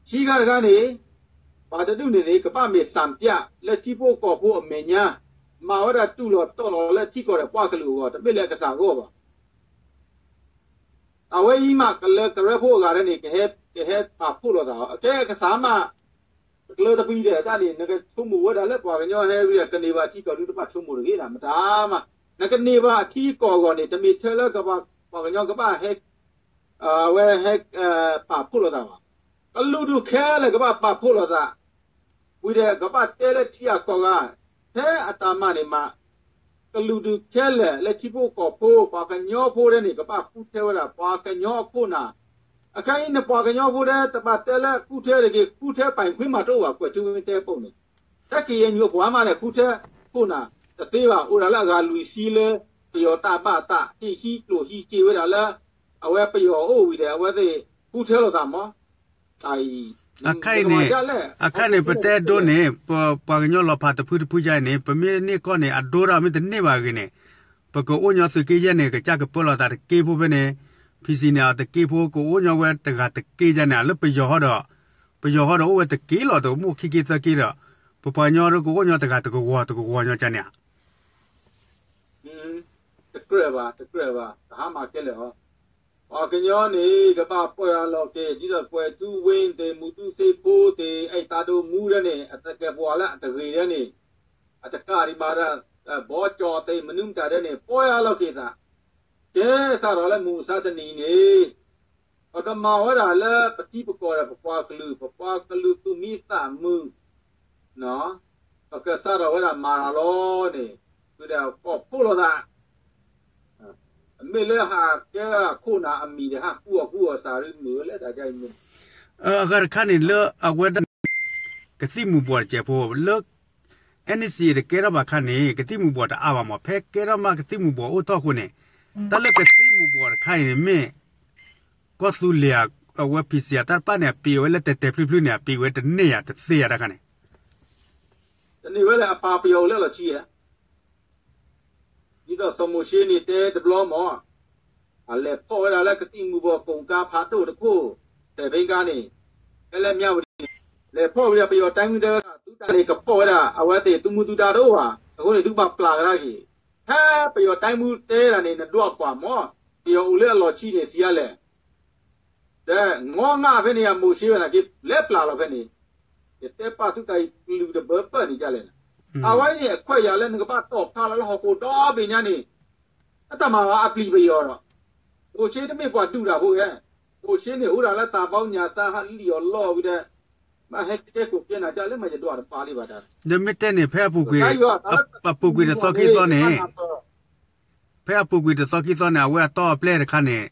ခံခါတခါန့ၣ် ပှၤတဒူၣ်န့ၣ်န့ၣ် ကဘၣ်မ့ၢ် စံပြ လၢထံဖိကီၢ်ဖိအမဲာ်ညါ, မၤဝဲဒၣ်တူၢ်လိာ်တီလိာ်လၢထံကီၢ်ဒီးပှၤကလုာ်အဂီၢ်, တမ့ၢ်လၢအကစၢ်အဂီၢ်ဘၣ်. အဝဲအံၤမးကလၢကရၢဖိအဂၤန့ၣ် ကဟဲပာ်ဖှိၣ်လိာ်သးအီၤ, အကဲကစၢ်မး တကျၢၤတပှံၤဒီးတၢ်န့ၣ် နကဆိကမိၣ်ဝဲဒၣ်လၢပှၤကညီဟဲဝံၤဒီး ကန့ၢ်ဘၣ်ထံကီၢ်ဒုး တဘၣ်ဆိကမိၣ်တဂ့ၤဒၣ် မတၤမး, နကန့ၢ်ဘၣ်အထံအကီၢ်အဂီၢ်န့ၣ် တမ့ၢ်ထဲလၢကဘၣ် ပှၤကညီကဘၣ်ဟဲ အဝဲဟဲ ပာ်ဖှိၣ်လိာ်သးဘၣ်. ကလုာ်ဒူၣ်ခဲလၢာ်ကဘၣ်ပာ်ဖှိၣ်လိာ်သး, ဝံၤဒီးကဘၣ်တဲလၢထံအကီၢ်ဂၤ, ထဲအတၢ်မၤန့ၣ်မး, ကလုာ်ဒူၣ်ခဲလၢာ်လၢထံဖိကီၢ်ဖိ ပှၤကညီဖိဒဲန့ၣ် ကဘၣ်ဃုထၢဝဲဒၣ် ပှၤကညီအခိၣ်နၢ်, အခဲအံၤန့ၣ် ပှၤကညီဖိဒဲ တဘၣ်တဲလၢဃုထၢတဂ့ၤ, ဃုထၢပာ်ခွံမးတအိၣ်ဘၣ် ကွဲးထူဝ့တဲပိာ်န့ၣ်, တၢ်က့ၤယဲၢ်ညူအပှၤမးန့ၣ် ဃုထၢခိၣ်နၢ်တသ့ဘၣ်, အိၣ်ဒၣ်လၢအဂၤလွံၢ်ဆံလၢ ပယီၤတၢ်ဘၣ်အသး ဟံၣ်ဟံးကျိၣ်ဟံးစ့ဝဲဒၣ်လၢ အဝဲပယီၤအိၣ်ဝံၤဒီး အဝဲသ့ၣ်ဃုထၢလိာ်သးမး, အခါအံၤန့ၣ် အခါန့ၣ် ပတဲဒိန့ၣ် ပပှၤကညီလီၤဖးတဖုတဖုယါအံၤန့ၣ် ပမ့ၢ်န့ၢ်ကီၢ်န့ၣ် အဒိဒၣ်မ့ၢ်တန့ၢ်ဘၣ်အဂ့ၢ်န့ၣ် ပကအိၣ်ညီသုးက့ယဲၢ်န့ၣ် ကစၢ်ကပၢလီၤသးတက့ဖိဖဲန့ၣ်, PC န့ၣ် အတက့ဖိ ကအိၣ်ညီဝဲတဂၤတက့ယါန့ၣ် လၢပယီၤဟီဒီး ပယီၤဟီဒီးအိၣ်ဝဲတက့လီၤ တမိၢ်ခံက့သၢက့ဒီး ပပှၤကညီဒီးကအိၣ်ညီတဂၤတကဝီၤတကဝီၤညီကါန့ၣ်ဧါ တကြၢးဘၣ် တကြၢးဘၣ် တဟါမၢ်ခဲလၢာ်အီၤ, ပှၤကညီန့ၣ် ကဘၣ်ပီၢ်ယၢ်လီၤက့ၤ ဒ်သိးကွဲးထူဝ့သ့ၣ် မူတူစ့ဖိသ့ၣ် အဲၣ်သးဒိမူဒဲန့ၣ် အတကဲပှၤလၢအတဂ့ၤဒဲန့ၣ်, အတကးဒံးဘၣ်ဒီး ဘီကၠီသ့ၣ် မနုၤမတၤဒဲန့ၣ် ပီၢ်ယၢ်လီၤက့ၤသး, ကဲစးထီၣ်လၢမုၢ်မဆါတနံၤန့ၣ် ပကမၤဝဲဒၣ်လၢပထံပကီၢ်ဒီးပပှၤကလုာ် ပပှၤကလုာ်သူၣ်မံသးမုာ် ပကစးထီၣ်ဝဲဒၣ်မၤတၢ်လီၤန့ၣ်, ဝံၤဒီးကီၢ်ဖှိၣ်လိာ်သး, မ့ၢ်လၢဟးကဲခိၣ်နၢ်အမံၤဒီး ဟးဃုအီၣ်ဃုအီၣ်စးရ့မ့ၢ်ဝဲလၢတၢ်ဒ်အံၤန့ၣ်, အဂၤတခါန့ၣ်လၢအဝဲဒၣ် ကသံၣ်မူၤဘှီးတစဲးဖိလၢ NCA တကဲထီၣ်ဘၣ်အခါန့ၣ် ကသံၣ်မူၤဘှီးတအါဘၣ်မး ဖဲကဲထီၣ်မးကသံၣ်မူၤဘှီးအိၣ်ထီၣ်အဃိန့ၣ်, တၢ်လၢကသံၣ်မူၤဘှီးတခါအံၤန့ၣ်မ့ၢ် ကီၢ်သူလ့ၤဧါ, အဝဲ PC ဧါ တၢ်တဖၣ်န့ၣ် အပံးဝဲလၢတဲာ်တဲာ်ဖျုးဖျုးန့ၣ် အပံးဝဲတန့ၢ်ဧါ တသ့ဧါတခါန့ၣ်, တန့ၢ်ဝဲလၢအပၢ်ပယီၤအိၣ်လၢအလီၢ်ခံဧါ, ဒ်သိးစီၤမိၤၡ့န့ၣ်တဲတဘျီမး, အလဲၤဖီၣ်ဝဲဒၣ်လၢကသံၣ်မူၤဘှီးကိၣ်ကါဖးဒိၣ်တခိၣ်, တဲဘ့ကါန့ၣ်, ဖဲလၢမၠၣ်ဝတံၤန့ၣ်, လဲၤဖီၣ်ဝံၤဒီးပယီၤတၢ်မုၢ်တဲဝဲဒၣ် သုတၢ်န့ၣ်ကဖီၣ်ဝဲဒၣ် အဝဲသ့ၣ်သုမူသုဒါတအိၣ်ဘၣ်, အဃိန့ၣ် သုကဘၣ်ပျၢ်ကဒါက့ၤ, ဖဲပယီၤတၢ်မုၢ်တဲဒၣ်န့ၣ် နဒွးပှၤမး, ပယီၤအိၣ်လၢအလီၢ်ခံန့ၣ် စံးယါလဲၣ် ဒီး ငီငါဖဲန့ၣ် အမိၤၡ့ဝဲနာ်က့ လဲၤပျၢ်လီၤဖဲန့ၣ်, ယတဲပာ်သုတၢ်အံၤ ကလုာ်တဘၢပၢၢ်န့ၣ်ဒ်လဲၣ်, အဝဲအံၤန့ၣ် အခွဲးယာ်လၢနကဘၣ်တီၢ်ဖျါလီၤလၢဟီၣ်ခိၣ်ဒီဘ့ၣ်ညါန့ၣ်, အတၢ်မၤဘၣ်အပျံၤပယီၤဒီး, မိၤၡ့တမ့ၢ်ပှၤဒုးတၢ်ဖိဂဲ, မိၤၡ့န့ၣ်အိၣ်ဒၣ်လၢသးဘီညၣ်သးဟးလံၣ်အီၤလီၢ်ဝံၤဒီး, ဘၣ်ဟဲကဲကိးကဲနၤကၢ်လၢမၤယဒွးတပာ်လံဘၣ်တၢ်, ဒီးမ့ၢ်တဲန့ၣ် ဖဲအပူၤကွံာ်, အပူၤကွံာ်တသီခံသီန့ၣ် ဖဲအပူၤကွံာ်တသီခံသီန့ၣ် အဝဲအတီအပျဲၢ်တခါန့ၣ်,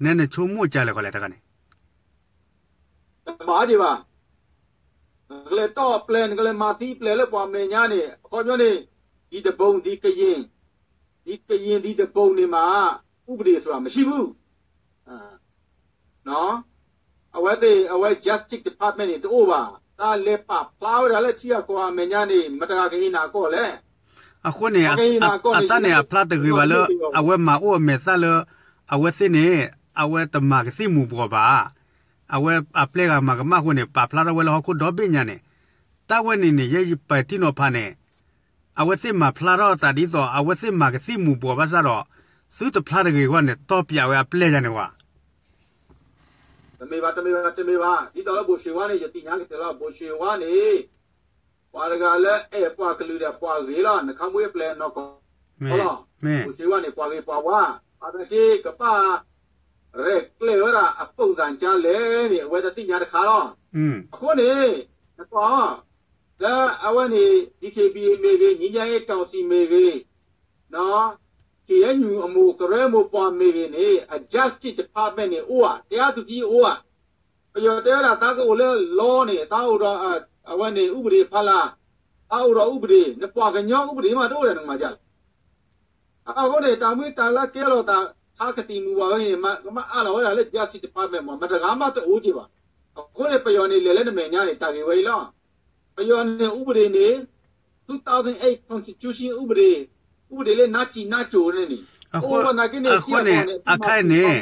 နဲနဆိကမိၣ်ကလဲၣ်ဃီလဲၣ်တခါန့ၣ်, တဘၣ်ဒံးဘၣ်, နကလဲၤတီအပျဲၢ် နကလဲၤမၤသံပျဲၢ်လၢပှၤမဲာ်ညါန့ၣ် အခီပညီန့ၣ်, ဒ်တဘိဒ်ကယ့ၢ်, ဒ် ဒီကရင်ဒီတပုံန့ၣ်မး ဥပဒေဆိုတာမရှိဘူး. အဝဲသ့ၣ် အဝဲ Justice Department န့ၣ် တအိၣ်ဘၣ်. တၢ်လဲၤပာ်ဖျါဝဲဒၣ်လၢထံဂၤကီၢ်ဂၤအမဲာ်ညါန့ၣ် မတဂၤကဟ့ၣ်နၤအကီၢ်လဲၣ်. အဃိန့ၣ် အတၢ်န့ၣ် အဖျါတဂ့ၤဘၣ်လၢ အဝဲမၤအိၣ်အမဲာ်သၣ်လၢ အဝဲသ့ၣ်န့ၣ် အဝဲတမၤကသံၣ်မူၤဘှီးဘၣ်. အဝဲအပျဲၢ်ဂၤမၤကမၣ်အဃိန့ၣ် ပာ်ဖျါထီၣ်ဝဲလၢဟီၣ်ခိၣ်ဒီဘ့ၣ်ညါန့ၣ် တၢ်ဝဲန့ၣ်န့ၣ် ယဲယပာ်ထံနီၤဖးန့ၣ် အဝဲသ့ၣ်မၤဖျါထီၣ်အသးဒ်သိး အဝဲသ့ၣ်မၤကသံၣ်မူၤဘှီးဘၣ်ဆၣ်ဒီး သုတဖျါတဂ့ၤအဂီၢ်န့ၣ် တီၢ်ပၠးဝဲအပျဲၢ်ယၤန့ၣ်ဝဲ တမ့ၢ်ဘၣ်, တမ့ၢ်ဘၣ်, တမ့ၢ်ဘၣ်. ဒ်သိးလၢဘိၣ်ၡ့ဝါန့ၣ် ယသ့ၣ်ညါကတၢၢ်လီၤ. ဘိၣ်ၡ့ဝါန့ၣ် ပှၤတဂၤလၢအဲၣ်ပှၤကလုာ်ဒီးပှၤဂ့ၤလီၤ. နခါမူအပျဲၢ်နီၢ်ကီၢ်လီၤ. ဘိၣ်ၡ့ဝါန့ၣ် ပှၤဂ့ၤပှၤဝါ, ဘၣ်သနာ်က့ ကဘၣ် ရဲၣ်ကျဲၤဝဲဒၣ်အပိာ်သၣ်ကၢလဲၣ်န့ၣ် အဝဲတသ့ၣ်ညါတခါလီၤ. အဃိန့ၣ် နကွၢ်အီၤ လၢအဝဲန့ၣ် DKBA မ့ၢ်ဂ့ၤ, ငြိမ်းချမ်းရေးကောင်စီ မ့ၢ်ဂ့ၤ, KNU အမိၢ်ကရၢမိၢ်ပှၢ်မ့ၢ်ဂ့ၤန့ၣ် အ Justice Department န့ၣ် အိၣ်ဧါ, တရားသူကြီး အိၣ်ဧါ. ပယီၤတဲဝဲဒၣ် သးကအိၣ်လၢ law န့ၣ် သးအိၣ်ဒီး အဝဲန့ၣ် ဥပဒေဖီလာ်, သးအိၣ်ဒီးဥပဒေ, နပှၤကညီဥပဒေမးတအိၣ်ဒီးနကမၤဒ်လဲၣ်. အဃိန့ၣ် တၢ်မ့ၢ်တၢ်လၢကဲလိာ်သး ခါကသံၣ်မူၤဘှီးဝဲန့ၣ် ကမၤအါလီၤဝဲဒၣ်လၢ Justice Department မး မတဂၤမးတအိၣ်က့ၤဘၣ်. အဃိန့ၣ် ပယီၤန့ၣ် လဲၤလၢနမဲာ်ညါန့ၣ် တၢ်ဂ့ၢ်ဝဲအံၤလီၤ. ပယီၤန့ၣ် ဥပဒေန့ၣ် two thousand eight constitution ဥပဒေ, ဥပဒေလၢနါစံၣ်နါကိၤန့ၣ်န့ၣ် အဃိန့ၣ် အခါအံၤန့ၣ်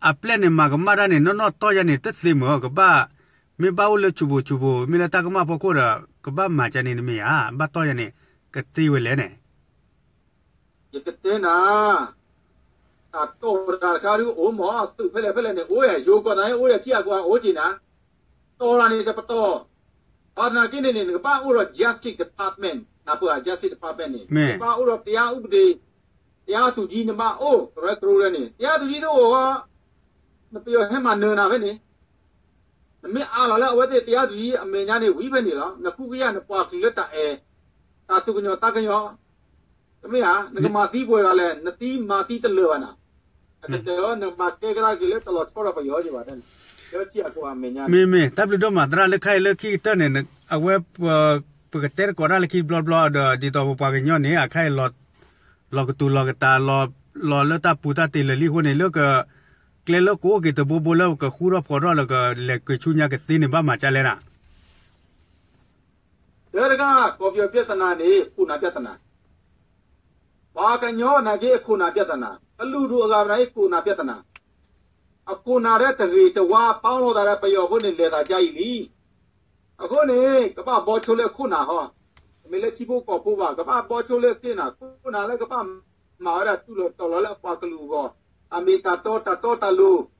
အပျဲၢ်န့ၣ် မၤကမၣ်တၢ်န့ၣ် နီၢ်နီၢ်တီယၤန့ၣ် တသ့မ့ၢ် ကဘၣ် မ့ၢ်ဘၣ်အိၣ်လၢဆူၣ်ဘိၣ်ဆူၣ်ဘိၣ် မ့ၢ်လၢတၢ်ကမၣ်ဖီခိၣ်ဒီး ကဘၣ်မၤကန့ၣ်တမ့ၢ်ဧါ, ဘၣ်တီယၤန့ၣ် ကသ့ဝဲလဲၣ်န့ၣ် ယကတဲနၤ, တၢ်တိာ်တၢ်တခါဒုအိၣ်မး သုးဖဲလဲၣ်ဖဲလဲၣ်န့ၣ် အိၣ်ယၤ ယိၤကီၢ်သးဟဲအိၣ်ဒီးထံအကွၢ်အိၣ်က့ၤနၤ, တီၢ်တၢ်န့ၣ်တပတီၢ်, ဘၣ်သနာ်က့န့ၣ်န့ၣ် နကဘၣ်အိၣ်ဒီး Justice Department နၢ်ပၢၢ်ဧါ Justice Department န့ၣ် နကဘၣ်အိၣ်ဒီး တရားဥပဒေ, တရားသူကြီး နဘၣ်အိၣ် ကရၢကရိလၢန့ၣ် တရားသူကြီး တအိၣ်ဃီ နပယီၤဟဲမၤနၢၤနၤဖဲန့ၣ် နမ့ၢ်အါလီၤလၢအဝဲသ့ၣ် တရားသူကြီး အမဲာ်ညါန့ၣ် ဝံၤဖဲန့ၣ်လီၤ. နဃုကယာ်နပှၤကလုာ်လၢတၢ်အဲၣ်, တၢ်သူၣ်ကညီၤသးကညီၤ, တမ့ၢ်ဧါ, နကမၤသံပှဲၤဂၤလဲၣ်, နသံမၤသံတလၢာ်ဘၣ်နၤ, အကတၢၢ်အီၤ နကဘၣ်ကဲကဒါက့ၤလၢတလီၤဆီဒီးပယီၤက့ၤဘၣ်န့ၣ်, လၢထံအကွၢ်အမဲာ်ညါန့ၣ် မ့မ့ၢ် တၢ်ဘျုးဒိၣ်မး သရၣ်လၢခဲအံၤလၢခံကတၢၢ်န့ၣ် အဝဲ ပကတဲသကိးတၢ်လၢခံဘျီဘျီဒီး ဒ်သိးပပှၤကညီန့ၣ် အခါအံၤ လီၤကတူၢ်လီၤကတၢ် လီၤလၢတၢ်ပူၤတၢ်တ့ၢ်လၢာ်လံအဃိန့ၣ် လၢက ကျဲလၢကအိၣ်က့ၤတဘိဘိလၢကဃူထီၣ်ဖိးထီၣ်လၢကလဲၤက့ၤဆူညါကသ့န့ၣ် ဘၣ်မၤကလဲၣ်နၤ တၢ်တဂၤ ကီၢ်ပယီၤပြဿနာန့ၣ် ခိၣ်နၢ်ပြဿနာ, ပှၤကညီနာ်က့ အခိၣ်နၢ်ပြဿနာ, ကလုာ်ဒူၣ်အဂၤနာ်က့ ခိၣ်နၢ်ပြဿနာ, အခိၣ်နၢ်ထဲတဂ့ၤတဝါ ပာ်လီၤသးဒီးပယီၤအဃိန့ၣ် လဲၤသးဒ်အံၤလံ. အဃိန့ၣ် ကဘၣ်ဘီဆိလၢအခိၣ်နၢ်ဟီ, တမ့ၢ်လၢထံဖိကီၢ်ဖိဘၣ်, ကဘၣ်ဘီဆိလၢအခိၣ်နၢ်, ခိၣ်နၢ်လၢကဘၣ်မၤဝဲဒၣ်တူၢ်လိာ်တီၤလီၤလၢအပှၤကလုာ်အဂီၢ်, အမ့ၢ်တၢ်တီတၢ်တီတၢ်လိၤ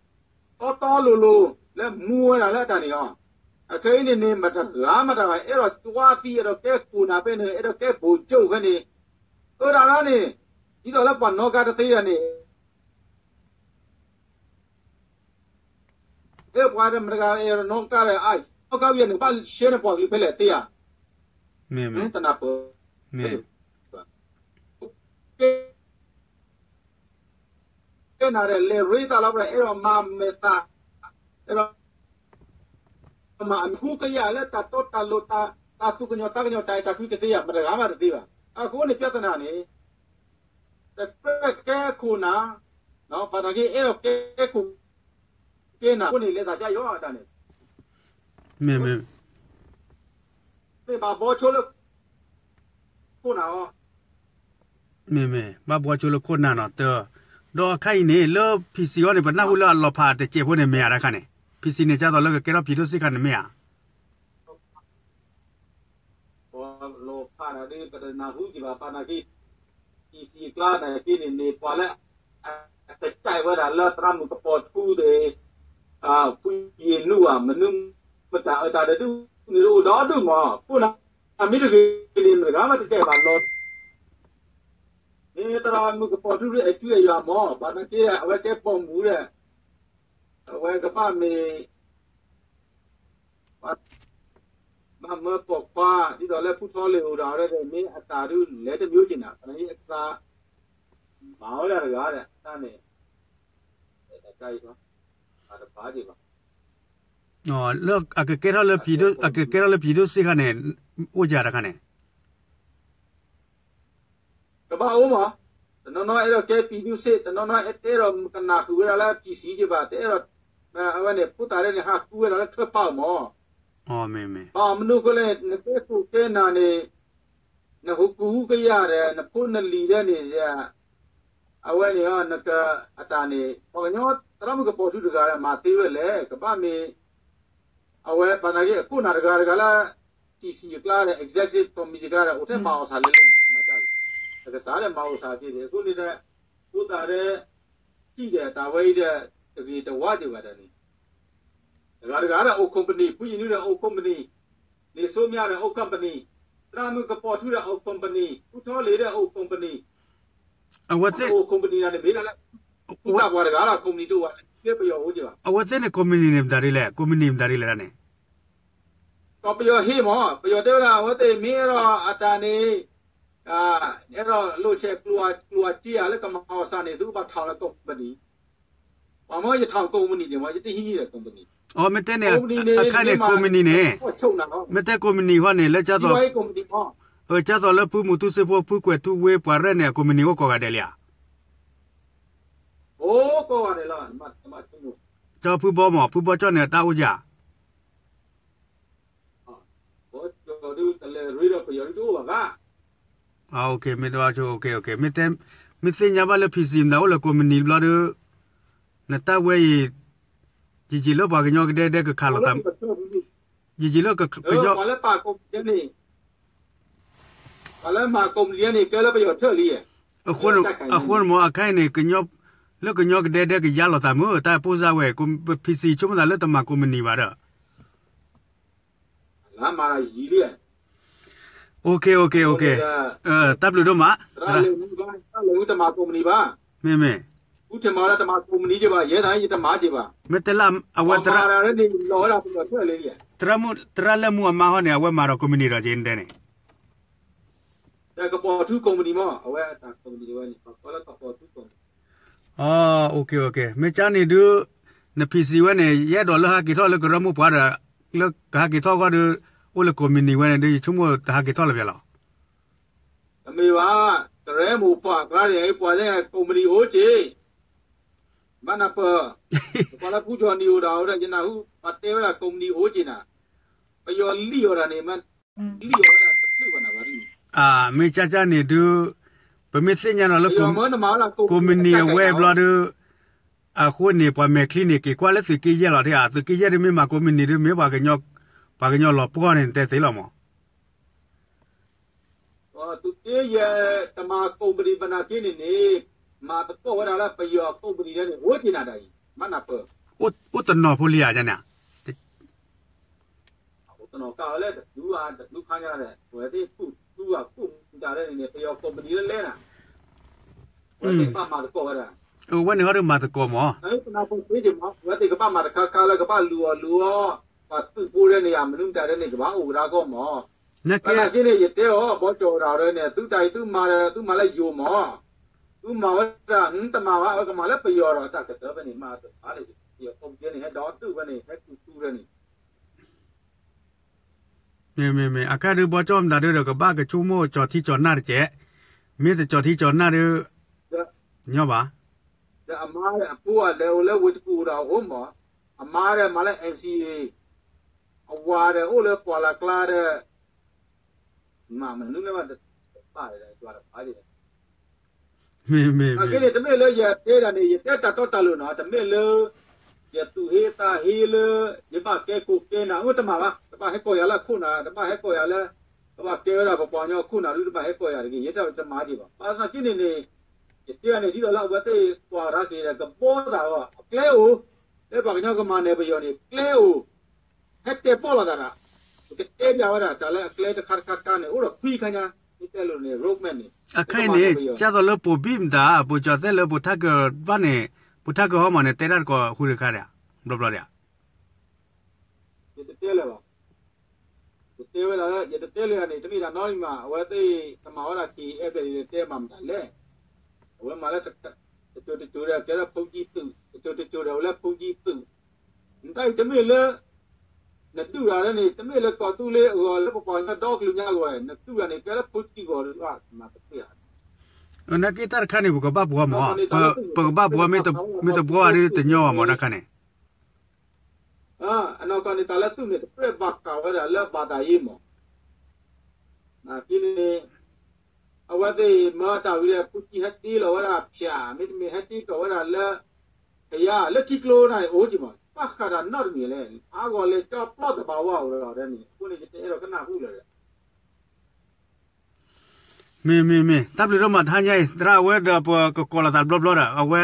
တီတီလိၤလိၤ လၢမူဝဲဒၣ်လၢအတၢ်န့ၣ်အီၤ, အခဲအံၤန့ၣ်န့ၣ် မတဂၤမတဂၤ အဲၣ်ဒိးကွၢ်သံ အဲၣ်ဒိးကဲခိၣ်နၢ်ဖဲန့ၣ် အဲၣ်ဒိးကဲဘိၣ်ကၠိဖဲန့ၣ်, အၢဒၣ်လၢန့ၣ် ဒ်သိးလၢပှၤနီၣ်ကါတသ့ဒၣ်န့ၣ် အဲၣ်ပှၤဒီးမတဂၤအဲၣ်ဒိးနီၣ်ကါဒီး အနီၣ်ကါဝံၤန့ၣ် ဘၣ်ရှဲန့ၢ်ပှၤကလုာ်ဖဲလဲၣ်သ့ဧါ, တနၢ်ပၢၢ် ကဲနၤဒီး လဲၤရ့သးလီၤ ပှၤအဲၣ်ဒိးမၤမဲာ်သၣ်, အဲၣ်ဒိးမၤအမံၤဟူကယာ်လၢတၢ်တီတၢ်လိၤ, တၢ်သူၣ်ကညီၤသးကညီၤ တၢ်အဲၣ်တၢ်ကွံကသ့ဧါ, မတဂၤမးတသ့ဘၣ်. အဃိန့ၣ် ပြဿနာန့ၣ် တကြၢးကဲခိၣ်နၢ်, ဘၣ်သနာ်က့ အဲၣ်ဒိးကဲခိၣ်ကဲနၢ်အဃိန့ၣ် လဲၤသးဒ်အံၤအီၤတၢ်န့ၣ် မ့ၢ် မ့ၢ်ဘၣ်ဘီဆိလၢ ခိၣ်နၢ်အီၤ, မ့ၢ် မ့ၢ်ဘၣ်ဘီဆိလၢခိၣ်နၢ်နီၤတၢ်, ဒီးအခါအံၤန့ၣ် လၢ PC အီၤန့ၣ် ပနၢ်ဟူလၢအလီၤဖးတစဲးဖိန့ၣ် မ့ၢ်ဧါတခါန့ၣ်, PC န့ၣ် ကသိးလၢကကဲထီၣ်ဖံးဒိၣ်စ့ၢ်ခါန့ၣ်မ့ၢ်ဧါ လီၤဖးဒၣ်ဒ်ပတနၢ်ဟူက့ၤဘၣ် ဘၣ်သနာ်က့ PC အကျါန့ၣ်က့န့ၣ်န့ၣ် ပှၤလၢ အကစၢ်ဝဲဒၣ်လၢသရၣ်မုၣ်ကပီၤထူသ့ၣ်, ဖုယ့ၣ်နူဧါ မနုၤမတၤအတၢ်ဒုးန့ၣ်အိၣ်ဒီဒူၣ်မး ခိၣ်နၢ်မ့ၢ်တဂ့ၤန့ၣ် မတဂၤမးတတဲဘၣ်လီၤ, မ့ၢ်သရၣ်မုၣ်ကပီၤထူဒုးအဲၣ်ထူအဲၣ်ယွၤမး ဘၣ်သနာ်က့ အဝဲကဲပိာ်မုၣ်ဒီး အဝဲကဘၣ်မ့ၢ် ဘၣ်မၢပိာ်ခွါ ဒ်သိးလၢဖုထီလ့ၣ်အိၣ်ဒီး အဝဲဒၣ်မ့ၢ်အတၢ်ဒုးလဲၤတမံၤက့ၤနၤ သနာ်က့အကစၢ် မၤဝဲဒၣ်တဂၤဒီး တၢ်န့ၣ် တၢ်အံၤဘၣ် လၢအကကဲထီၣ်လၢ အကကဲထီၣ်လၢဖံးဒိၣ်စ့ၢ်ခါန့ၣ် အိၣ်ယၤတခါန့ၣ် ကဘၣ်အိၣ်မး, တနီၤနီၤအဲၣ်ဒိးကဲပံၤဒုစ့ၣ်, တနီၤနီၤအဲၣ်ဒိးကနၣ်ဃုာ်ဝဲဒၣ်လၢ ပံၤစံၣ် က့ၤဘၣ်, တအဲၣ်ဒိး, အဝဲန့ၣ် ဖိသၣ်ဒဲန့ၣ် ဟးဃုဝဲဒၣ်လၢထွဲပာ်အီၤမၢ်. ဘၣ်မနုၤအဃိလဲၣ်န့ၣ် နကဲခိၣ်ကဲနၢ်န့ၣ် နဟူးကူဟူးကယာ်ဒီး နဖိနလံၤဒဲန့ၣ် အဝဲန့ၣ် နက အတၢ်န့ၣ် ပှၤကညီသရၣ်မုၣ်ကပီၤထူတဂၤဒီး မၤသ့ဝဲလဲၣ်, ကဘၣ်မ့ၢ် အဝဲပာ်နာ်က့ အခိၣ်နၢ်တဂၤတဂၤလၢ ပံၤစံၣ်အကျါဒီး executive committee တဂၤဒီး အိၣ်ထဲမၤအီၣ်စၢ်လဲၣ်လဲၣ်, မၤကလဲၣ်, တကစၢ်ဒီးမၤအီၣ်စၢ်က့ၤဒံး အဃိန့ၣ်ဒီး ဖိသၣ်ဒီး ထံၣ်ဒီးတၢ်ဝဲအံၤဒီး တဂ့ၤတဝါက့ၤဘၣ်ဒီးန့ၣ် တဂၤတဂၤဒီးအိၣ် company, ဖုယနုဒီးအိၣ် company, လံာ်စိမၠၣ်ဒီးအိၣ် company, သရၣ်မုၣ်ကပီၤထူဒီးအိၣ် company, ဖုထီလ့ၤဒီးအိၣ် company, အဝဲသ့ၣ် အိၣ် company န့ၣ်မ့ၢ်ဒၣ်လၢ ဖုသၣ်ပှၢ်တဂၤလီၤ company တအိၣ်ဘၣ်, လၢပယီၤအိၣ်က့ၤဘၣ်. အဝဲသ့ၣ်န့ၣ် company န့ၣ်မတၤဒ်လဲၣ်, company မတၤဒ်လဲၣ်တၢ်န့ၣ် ဒီးပယီၤဟ့ၣ်မၢ်, ပယီၤတဲဝဲဒၣ် အဝဲသ့ၣ်မ့ၢ်အဲၣ်ဒိးအတၢ်န့ၣ် အဲၣ်ဒိးလိာ်ဆဲးကျိၤအစ့ဧါ လၢကမၤအီၣ်စၢ်န့ၣ် သုကဘၣ်ထီၣ်လၢ company, ပှၤမၢယထီၣ် company န့ၣ်မၢ် ယတဟံးန့ၢ်ဒီး company, အမ့ၢ်တဲန့ၣ် company န့ၣ် အခါန့ၣ် company န့ၣ် မ့ၢ်မၤ မ့ၢ်တဲ company ဟီန့ၣ် လၢ company မၢ် ကၢ်သိးလၢဖုမူတူစ့ဖိ ဖုကွဲးထူဝ့ ပှၤရဲၣ်န့ၣ် အ company အိၣ်ကိးဂၤဒဲးလံဧါ. အိၣ်ကိးဂၤဒဲးလီၤ, ကၠီဖုဘီမၢ် ဖုဘီကၠီန့ၣ် တၢ်အိၣ်ဧါ. မ့ၢ်တဲ မ့ၢ်သ့ၣ်ညါဘၣ်လၢ P C မတၤအိၣ်လၢ company ဘျီဒီး နတၢ်ဝဲအံၤ ယယံာ်လၢပှၤကညီကဒဲဒဲကခးလိာ်သး, ယယံာ်လၢကညီ ပှၤလၢမၤ company န့ၣ် ကဲလၢပယီၤထၢၣ်လံ, အဃိန့ၣ်မၢ် အခါအံၤန့ၣ် လၢကညီကဒဲဒဲကယါလိာ်သးမၢ် တၢ်ပိၢ်စၢ်ဝဲ P C ဆိကမိၣ်သးလၢတမၤ company ဘၣ်ဒီး လၢမၤတၢ်ယံာ်လံ, OK OK OK, တၢ်ဘျုးဒိၣ်မး, တမၤ company ဘၣ်, မ့မ့ၢ် မ့ၢ်တဲလၢအဝဲ သရၣ်မုၣ် သရၣ်လၢမူအမါဟီန့ၣ် အဝဲမၤဒီး company ဒီးက့ၤနတဲန့ၣ် ကပီၤထူ company မၢ် အဝဲ company ဝဲန့ၣ် OK OK, မ့ၢ်ကၢ်န့ၣ်ဒုး န P C ဝဲန့ၣ် ယအဲၣ်ဒိးလၢဟးက့ၤထီၣ်လၢကရၢမိၢ်ပှၢ်ဒီး လၢကဟးက့ၤထီၣ်ဃီဒီး အိၣ်လၢ company ဝဲန့ၣ်ဒုး ယဆိကမိၣ်တဟးက့ၤထီၣ်လၢၤဘၣ်လီၤ. တမ့ၢ်ဘၣ်, ကရၢမိၢ်ပှၢ်ကျါန့ၣ် ပှၤသ့ၣ် company အိၣ်က့ၤ, ဘၣ်နၢ်ပၢၢ်, ပှၤလၢဖူကၠီၤနံၤအိၣ်ဒီး ယနၢ်ဟူ ပှၤတဲဝဲဒၣ် company အိၣ်က့ၤနၤ, ပယီၤလံၣ်အီၤတၢ်န့ၣ် လံၣ်အီၤဝဲဒၣ်တချုးဘၣ်နၤဘၣ်ဒ်န့ၣ်, မ့ၢ်ကၢ်ကၢ်န့ၣ်ဒုး ပမ့ၢ်သ့ၣ်ညါဒီးလၢ company အဝဲဘျီဒီး အဃိန့ၣ် ပှၤမဲာ်ချံန့ၣ် က့ၤကွၢ်လၢသုးက့ယဲၢ်လီၤဒၣ်ဧါ, သုးက့ယဲၢ်ဒုးမ့ၢ်မၤ company ဒုး မ့ၢ်ပှၤကညီလီၤပှီၢ်န့ၣ် နတဲသ့လီၤမၢ်. သုးက့ယဲၢ်တမၤ company ဘၣ်နာ်က့န့ၣ်န့ၣ်, မၤသကိးဝဲဒၣ်လၢပယီၤ company ဒဲန့ၣ် အိၣ်က့ၤနၤဒၣ်အံၤ ဘၣ်နၢ်ပၢၢ်, အိၣ်တနီၤဖိလံဧါန့ၣ် အိၣ်တနီၤကၢ်ဝဲလၢတဒူ တဒူခါညါဒီး အဝဲသ့ၣ်ကူၣ်ထူအကူၣ်မတၤဒဲန့ၣ်န့ၣ် ပယီၤ company လၢလဲၣ်နၤ, အဝဲသ့ၣ်ကဘၣ်မၤသကိးဝဲဒၣ်, အဝဲန့ၣ်ဟီဒုးမၤသကိးမၢ်, ပနၢ်ပၢၢ်သ့က့ၤမၢ် အဝဲသ့ၣ်ကဘၣ်မၤတခါခါလၢကဘၣ်လူၤအီၤလူၤအီၤ, ပှၤသုးဖိဒဲန့ၣ် မနုၤမတၤဒဲန့ၣ် ကဘၣ်အိၣ်ကဒါကီၢ်မၢ်, နာ်က့န့ၣ် ယတဲအီၤ ဘီကၠီၤဝဲဒၣ်ဒဲန့ၣ် သုတၢ်အံၤသုမၤဒီး သုမၤလၢယိၤမၢ်, သုမၤဝဲဒၣ် တမၤဘၣ် အဝဲကမၤလၢပယီၤဒီး တၢ်ကတၢၢ်ဖဲန့ၣ် မၤတဖၣ်လၢ ပယီၤ company န့ၣ် ဟဲဒီဒုၣ်ဖဲန့ၣ် ဟဲကူၣ်ထူဖဲန့ၣ် မ့မ့ၢ်မ့ၢ် အခါဒုး ဘီကၠီၣ်မတၤဒုးဒီး ကဘၣ်ကဆိကမိၣ်ကၠီၤထံကၠီၤနၢ်တကဲး, မ့ၢ်တကၠီၤထံကၠီၤနၢ်ဒုး ညီဘၣ်, ဒီးအမါဒီးအဖိအလဲၤအိၣ်လၢဝ့ၢ်တကူၣ်ဒီးအအိၣ်မၢ်, အမါဒီးမၤလၢ N C A, အဝၤဒီးအိၣ်လၢပှၢ်လၢ်ကျါဒီး မၤမနုၤလဲၣ်ဘၣ်, မ့မ့ၢ်မ့ၢ် နာ်က့န့ၣ် တမ့ၢ်လၢယတဲဒၣ်န့ၣ် ယတဲတၢ်တီတၢ်လိၤနီၤ, တမ့ၢ်လၢ ယသူၣ်ဟ့သးဟ့လၢ ယဘၣ်ကဲခိၣ်ကဲနၢ် အိၣ်တမၤဘၣ်, တဘၣ်ဟဲကိးယၤလၢအခိၣ်နၢ်, တဘၣ်ဟဲကိးယၤလၢ ကဘၣ်ကဲဝဲဒၣ်ပပှၤကညီအခိၣ်နၢ်ဒုး တဘၣ်ဟဲကိးယၤတဂ့ၤ, ယတဲတမၤက့ၤဘၣ်, ဘၣ်သနာ်က့န့ၣ်န့ၣ် ယတဲန့ၣ် ဒ်သိးလၢအဝဲသ့ၣ်ကွၢ်ကဒါက့ၤဒီး ကဘီသးအီၤ အကျဲအိၣ်, လၢပှၤကညီကမၤနၢၤပယီၤန့ၣ် ကျဲအိၣ် ဟဲတဲပီၣ်လိာ်သးဒီး ပကတဲပျးဝဲဒၣ် တၢ်လၢအကျဲတခါတခါတခါန့ၣ် အိၣ်ဒီးခွံခါညါ, မ့ၢ်တဲလိၤန့ၣ် roadmap န့ၣ် အခါအံၤန့ၣ် ကၢ်သိးလၢပိာ်ဘံၣ်မတၤ ပိာ်ကၠီၤသဲးလၢပိာ်ထါကၢၤဘၣ်န့ၣ် ပိာ်ထါကၢၤဟီမးန့ၣ် တဲတၢ်တကိးဃုာ်တခါဒီး ဘျီဘျီဒီး ယတတဲလၢၤဘၣ်, ယတတဲလၢၤန့ၣ် တမ့ၢ်တၢ်နီတမံၤဘၣ်, အဝဲသ့ၣ်တမၤဝဲဒၣ် က့ၤအဲၣ်ဖျဲၣ် ယတဲမၤမတၤလဲၣ်, အဝဲမၤလၢ တစိၤတစိၤဒီးကဲလၢဖိကံသုး, တစိၤတစိၤဒီးအိၣ်လၢဖိကံသုး, နတၢ်အံၤတမ့ၢ်လၢ နဒုၣ်တၢ်လၢန့ၣ် တမ့ၢ်လၢကီၢ်သူလ့ၤအဂီၢ် လၢပပှၤကညီဒီကလုာ်ညါအဂီၢ်, နဒုၣ်တၢ်န့ၣ် ကဲလၢဖိကံဂီၢ်ဒုး မၤတသ့ဧါ, နာ်က့တၢ်တခါန့ၣ် ပကဘၣ်ဘှီမး, ပကဘၣ်ဘှီ မ့ၢ်တဘှီဘၣ်ဒီးတညီဘၣ်မးတၢ်ခါန့ၣ် အနီၢ်ကီၢ်န့ၣ် တၢ်လၢသူၣ်န့ၣ် တပြဲၢ်ဘၣ်ဃးဝဲဒၣ်လၢဘၣ်သးယ့မး, နာ်က့န့ၣ် အဝဲသ့ၣ်မၤတၢ်ဝံၤဒီး ဖူကံဟဲတ့လီၤဝဲဒၣ်ဖၠး မ့တမ့ၢ်ဟဲတ့ထီၣ်ဝဲဒၣ်လၢ ဖၠးလၢထံကျိနၤန့ၣ် အိၣ်က့ၤမး ဘၣ်ဃးဒီးနီတမံၤလဲၣ် ဟးဂီၤလဲၤကၠီပျီတဘၣ်ဝဲအိၣ်ဒီးန့ၣ် အဃိန့ၣ် ယတအဲၣ်ဒိးကနၣ်ဟူလၢၤဒီး မ့ၢ်မ့ၢ်မ့ၢ် တၢ်ဘျုးဒိၣ်မး တဟါညါအံၤ သရၣ်ဝဲဒီးပှၤကကိးလီၤသးတဘျီဘျီဒီး အဝဲ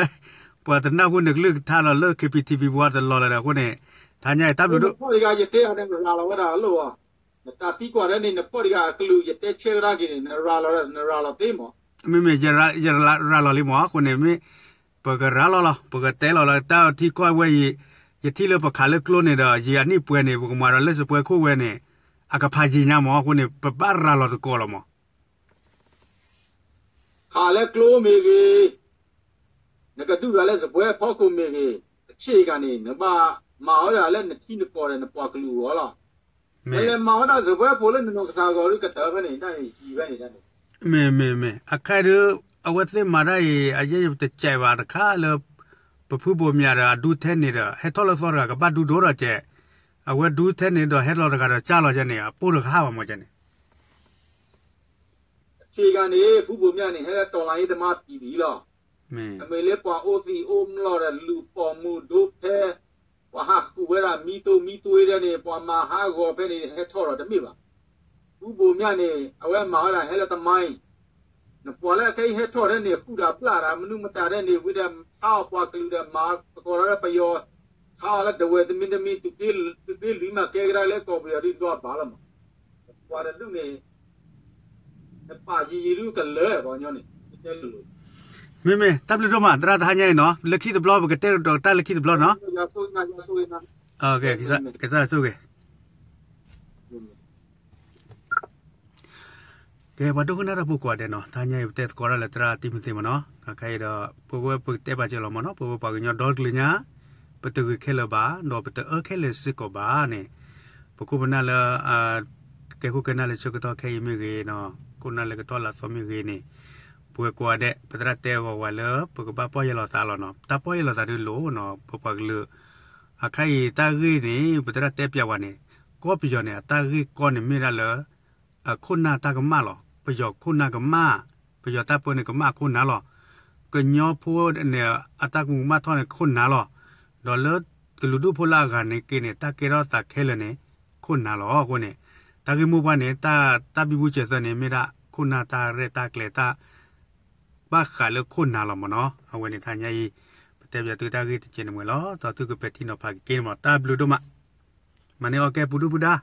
ပှၤတနၢ်ဟူနကလုၢ်ကထါဒီးလၢ ခ့ပံထံပံပှၤတလီၤလၢၤဒီး အဃိန့ၣ် တဟါညါအံၤ တၢ်ဘျုးဒိၣ် နဖီၣ်တဂၤ ယတဲအီၤန့ၣ် နရၤလီၤဝဲဒၣ်အလိၣ်အီၤ, နတၢ်သံကွၢ်ဒ်န့ၣ် နဖီၣ်တဂၤအကလုၢ် ယတဲဆၢကဒါက့ၤန့ၣ် နရၤလီၤ နရၤလီၤသ့မး, မ့မ့ၢ် ယရၤလီၤလံမး အဃိန့ၣ်မ့ၢ် ပကရၤလီၤလီၤ ပကတဲလီၤလၢ တၢ်ထံကီၢ်ဝဲအံၤ ယထံၣ်လၢပခးလၢကျိန့ၣ်ဒီး ယံာ်အနံၣ်ပှဲၤန့ၣ် ပကမၤဒီးလၢစပွဲခိၣ်ဝဲန့ၣ် အကဖးယံာ်ညါမး အဃိန့ၣ် ပဘၣ်ရၤလီၤသကိးလီၤမး ခးလၢကျိမ့ၢ်ဂ့ၤ, နကဒုးတၢ်လၢစပွဲဖီခိၣ်မ့ၢ်ဂ့ၤ, အဆ့ကၤန့ၣ် နဘၣ်မၤဝဲဒၣ်လၢနထံနကီၢ်ဒီးနပှၤကလုာ်အဂီၢ်လီၤ. နလဲၤမၤဝဲဒၣ်စပွဲဖိလၢနနီၢ်ကစၢ်အဂီၢ်ဒီးကတၢၢ်ဖဲန့ၣ် တၢ်န့ၣ်ယံာ်ဖဲန့ၣ်တၢ်န့ၣ် မ့ၢ်မ့ၢ်မ့ၢ် အခါဒီး အဝဲသ့ၣ်မၤတၢ်အံၤ အယဲၢ်ယတကဲဘၣ်တခါလၢ ပဖုဘိးမၠးဒီးအဒူထဲန့ၣ်ဒီး ဟဲထီၣ်လၢသီတဂၤကဘၣ်ဒူဒိၣ်ဒီးကဲ, အဝဲဒူထဲန့ၣ်ဒီးဟဲလီၤတဂၤဒီးကၢ်လီၤကဲန့ၣ် အပိၢ်တဟးဘၣ်မးကဲန့ၣ် အဆ့ကၤန့ၣ် ဖုဘိးမၠးန့ၣ် ဟဲလၢတီၢ်လၢအံၤတမါပံၤပံၤလီၤ. အမ့ၢ်လၢပှၤအိၣ်သံးအိၣ်မျိာ်ဒီးလူၤပိာ်မုၣ်ဒိဖဲ ပှၤဟးဃုာ်ဝဲဒၣ်မံသိမံသွ့ဒၣ်န့ၣ် ပှၤမၤဟးဂီၤဖဲန့ၣ် ဟဲထီၣ်ဒီးတမ့ၢ်ဘၣ်. ဖုဘိးမၠးန့ၣ် အဝဲမၤဝဲဒၣ်ဟဲလၢတမါအံၤ နပှၤလၢအခဲအံၤဟဲထီၣ်ဒၣ်န့ၣ် ဃုာ်ဒီးဘျၣ်ဒီးမနုၤမတၤဒၣ်န့ၣ် ဝံၤဒီးဆါအီၤပှၤကလုာ်ဒီး မၤသကိးဒီးပယီၤ ဆါအီၤလၢဒဝဲၢ်တမံၤတမံၤ သုးက့လွံၢ်မးကဲကဒါလၢကီၢ်ပယီၤဒုးဒွးဘၣ်လီၤမး. ပှၤတဒူၣ်န့ၣ် နပာ်ယံာ်ယံာ်ဒုကလၢာ်ပှၤကညီန့ၣ် မ့မ့ၢ် တၢ်ဘျုးဒိၣ်မး သရၣ်တဟါညါအံၤနီၤ လၢခံတဘျီ ပကတဲဒီးတၢ်လၢခံတဘျီနီၤ ကစၢ်ဆိၣ်ဂ့ၤ ကဲ ပှၤဒိကနၣ်တၢ်ဖိကိးဂၤဒဲးနီၤ တဟါညါအံၤ ပတဲသကိးတၢ်လၢသရၣ်တံၤမသ့းမးနီၤ ခဲအံၤဒီး ပဝဲပကတဲဘၣ်စၢၤလီၤမးနီၤ ပဝဲပှၤကညီဒီတကလုာ်ညါ ပတဂ့ၤခဲလၢာ်ဘၣ် ဒီးပတအၢခဲလၢာ်စ့ၢ်ကီးဘၣ်န့ၣ် ပခိၣ်ပနၢ်လၢ ကဲခိၣ်ကဲနၢ်လၢဆၢကတီၢ်ခဲအံၤမ့ၢ်ဂ့ၤနီၤ ခိၣ်နၢ်လၢကတီၢ်လၢအသီမ့ၢ်ဂ့ၤန့ၣ် ပဝဲကိးဂၤဒဲး ပသရၣ်တဲအဂီၤဝဲလၢ ပကဘၣ်ပီၢ်ယၢ်လီၤသးလီၤနီၤ တၢ်ပီၢ်ယၢ်လီၤသးဒုးလိၣ်နီၤ ပပှၤကလုာ် အခါအံၤတၢ်ဂ့ၢ်န့ၣ် ပသရၣ်တဲပျးဝဲန့ၣ် ကီၢ်ပယီၤန့ၣ် အတၢ်ဂ့ၢ်ကီန့ၣ်မ့ၢ်ဒၣ်လၢ အခိၣ်နၢ်တၢ်ကမၣ်လီၤ ပယီၤခိၣ်နၢ်ကမၣ် ပယီၤတၢ်ပၢန့ၣ်ကမၣ်အခိၣ်နၢ်လီၤ ကညီဖိန့ၣ် အတၢ်ကမူၤကမၣ်ထီၣ်န့ၣ်ခိၣ်နၢ်လီၤ ဒီးလၢကလုာ်ဒူၣ်ဖိလၢအဂၤန့ၣ်က့န့ၣ် တၢ်ကဲထီၣ်သးခဲလၢာ်န့ၣ် ခိၣ်နၢ်လီၤအဃိန့ၣ် တၢ်ဂ့ၢ်မိၢ်ပှၢ်န့ၣ် တၢ်ဘံဘူစၢၤသၢန့ၣ် မ့ၢ်ဒၣ်ခိၣ်နၢ်တၢ်ရဲၣ်တၢ်ကျဲၤတၢ် ဘၣ်ဃးလၢခိၣ်နၢ်လီၤမးနီၤ အဝဲန့ၣ်တဟါညါအံၤ ပတဲပျးသုတၢ်ဂ့ၢ်တကဲန့ၣ်မးလီၤ ဒီးသုကပဲာ်ထံနီၤဖးကက့ၤန့ၣ်မး တၢ်ဘျုးဒိၣ်မး မၤန့ၢ်အီၣ်ကဲပူၤဒုၣ်ပူၤဒါ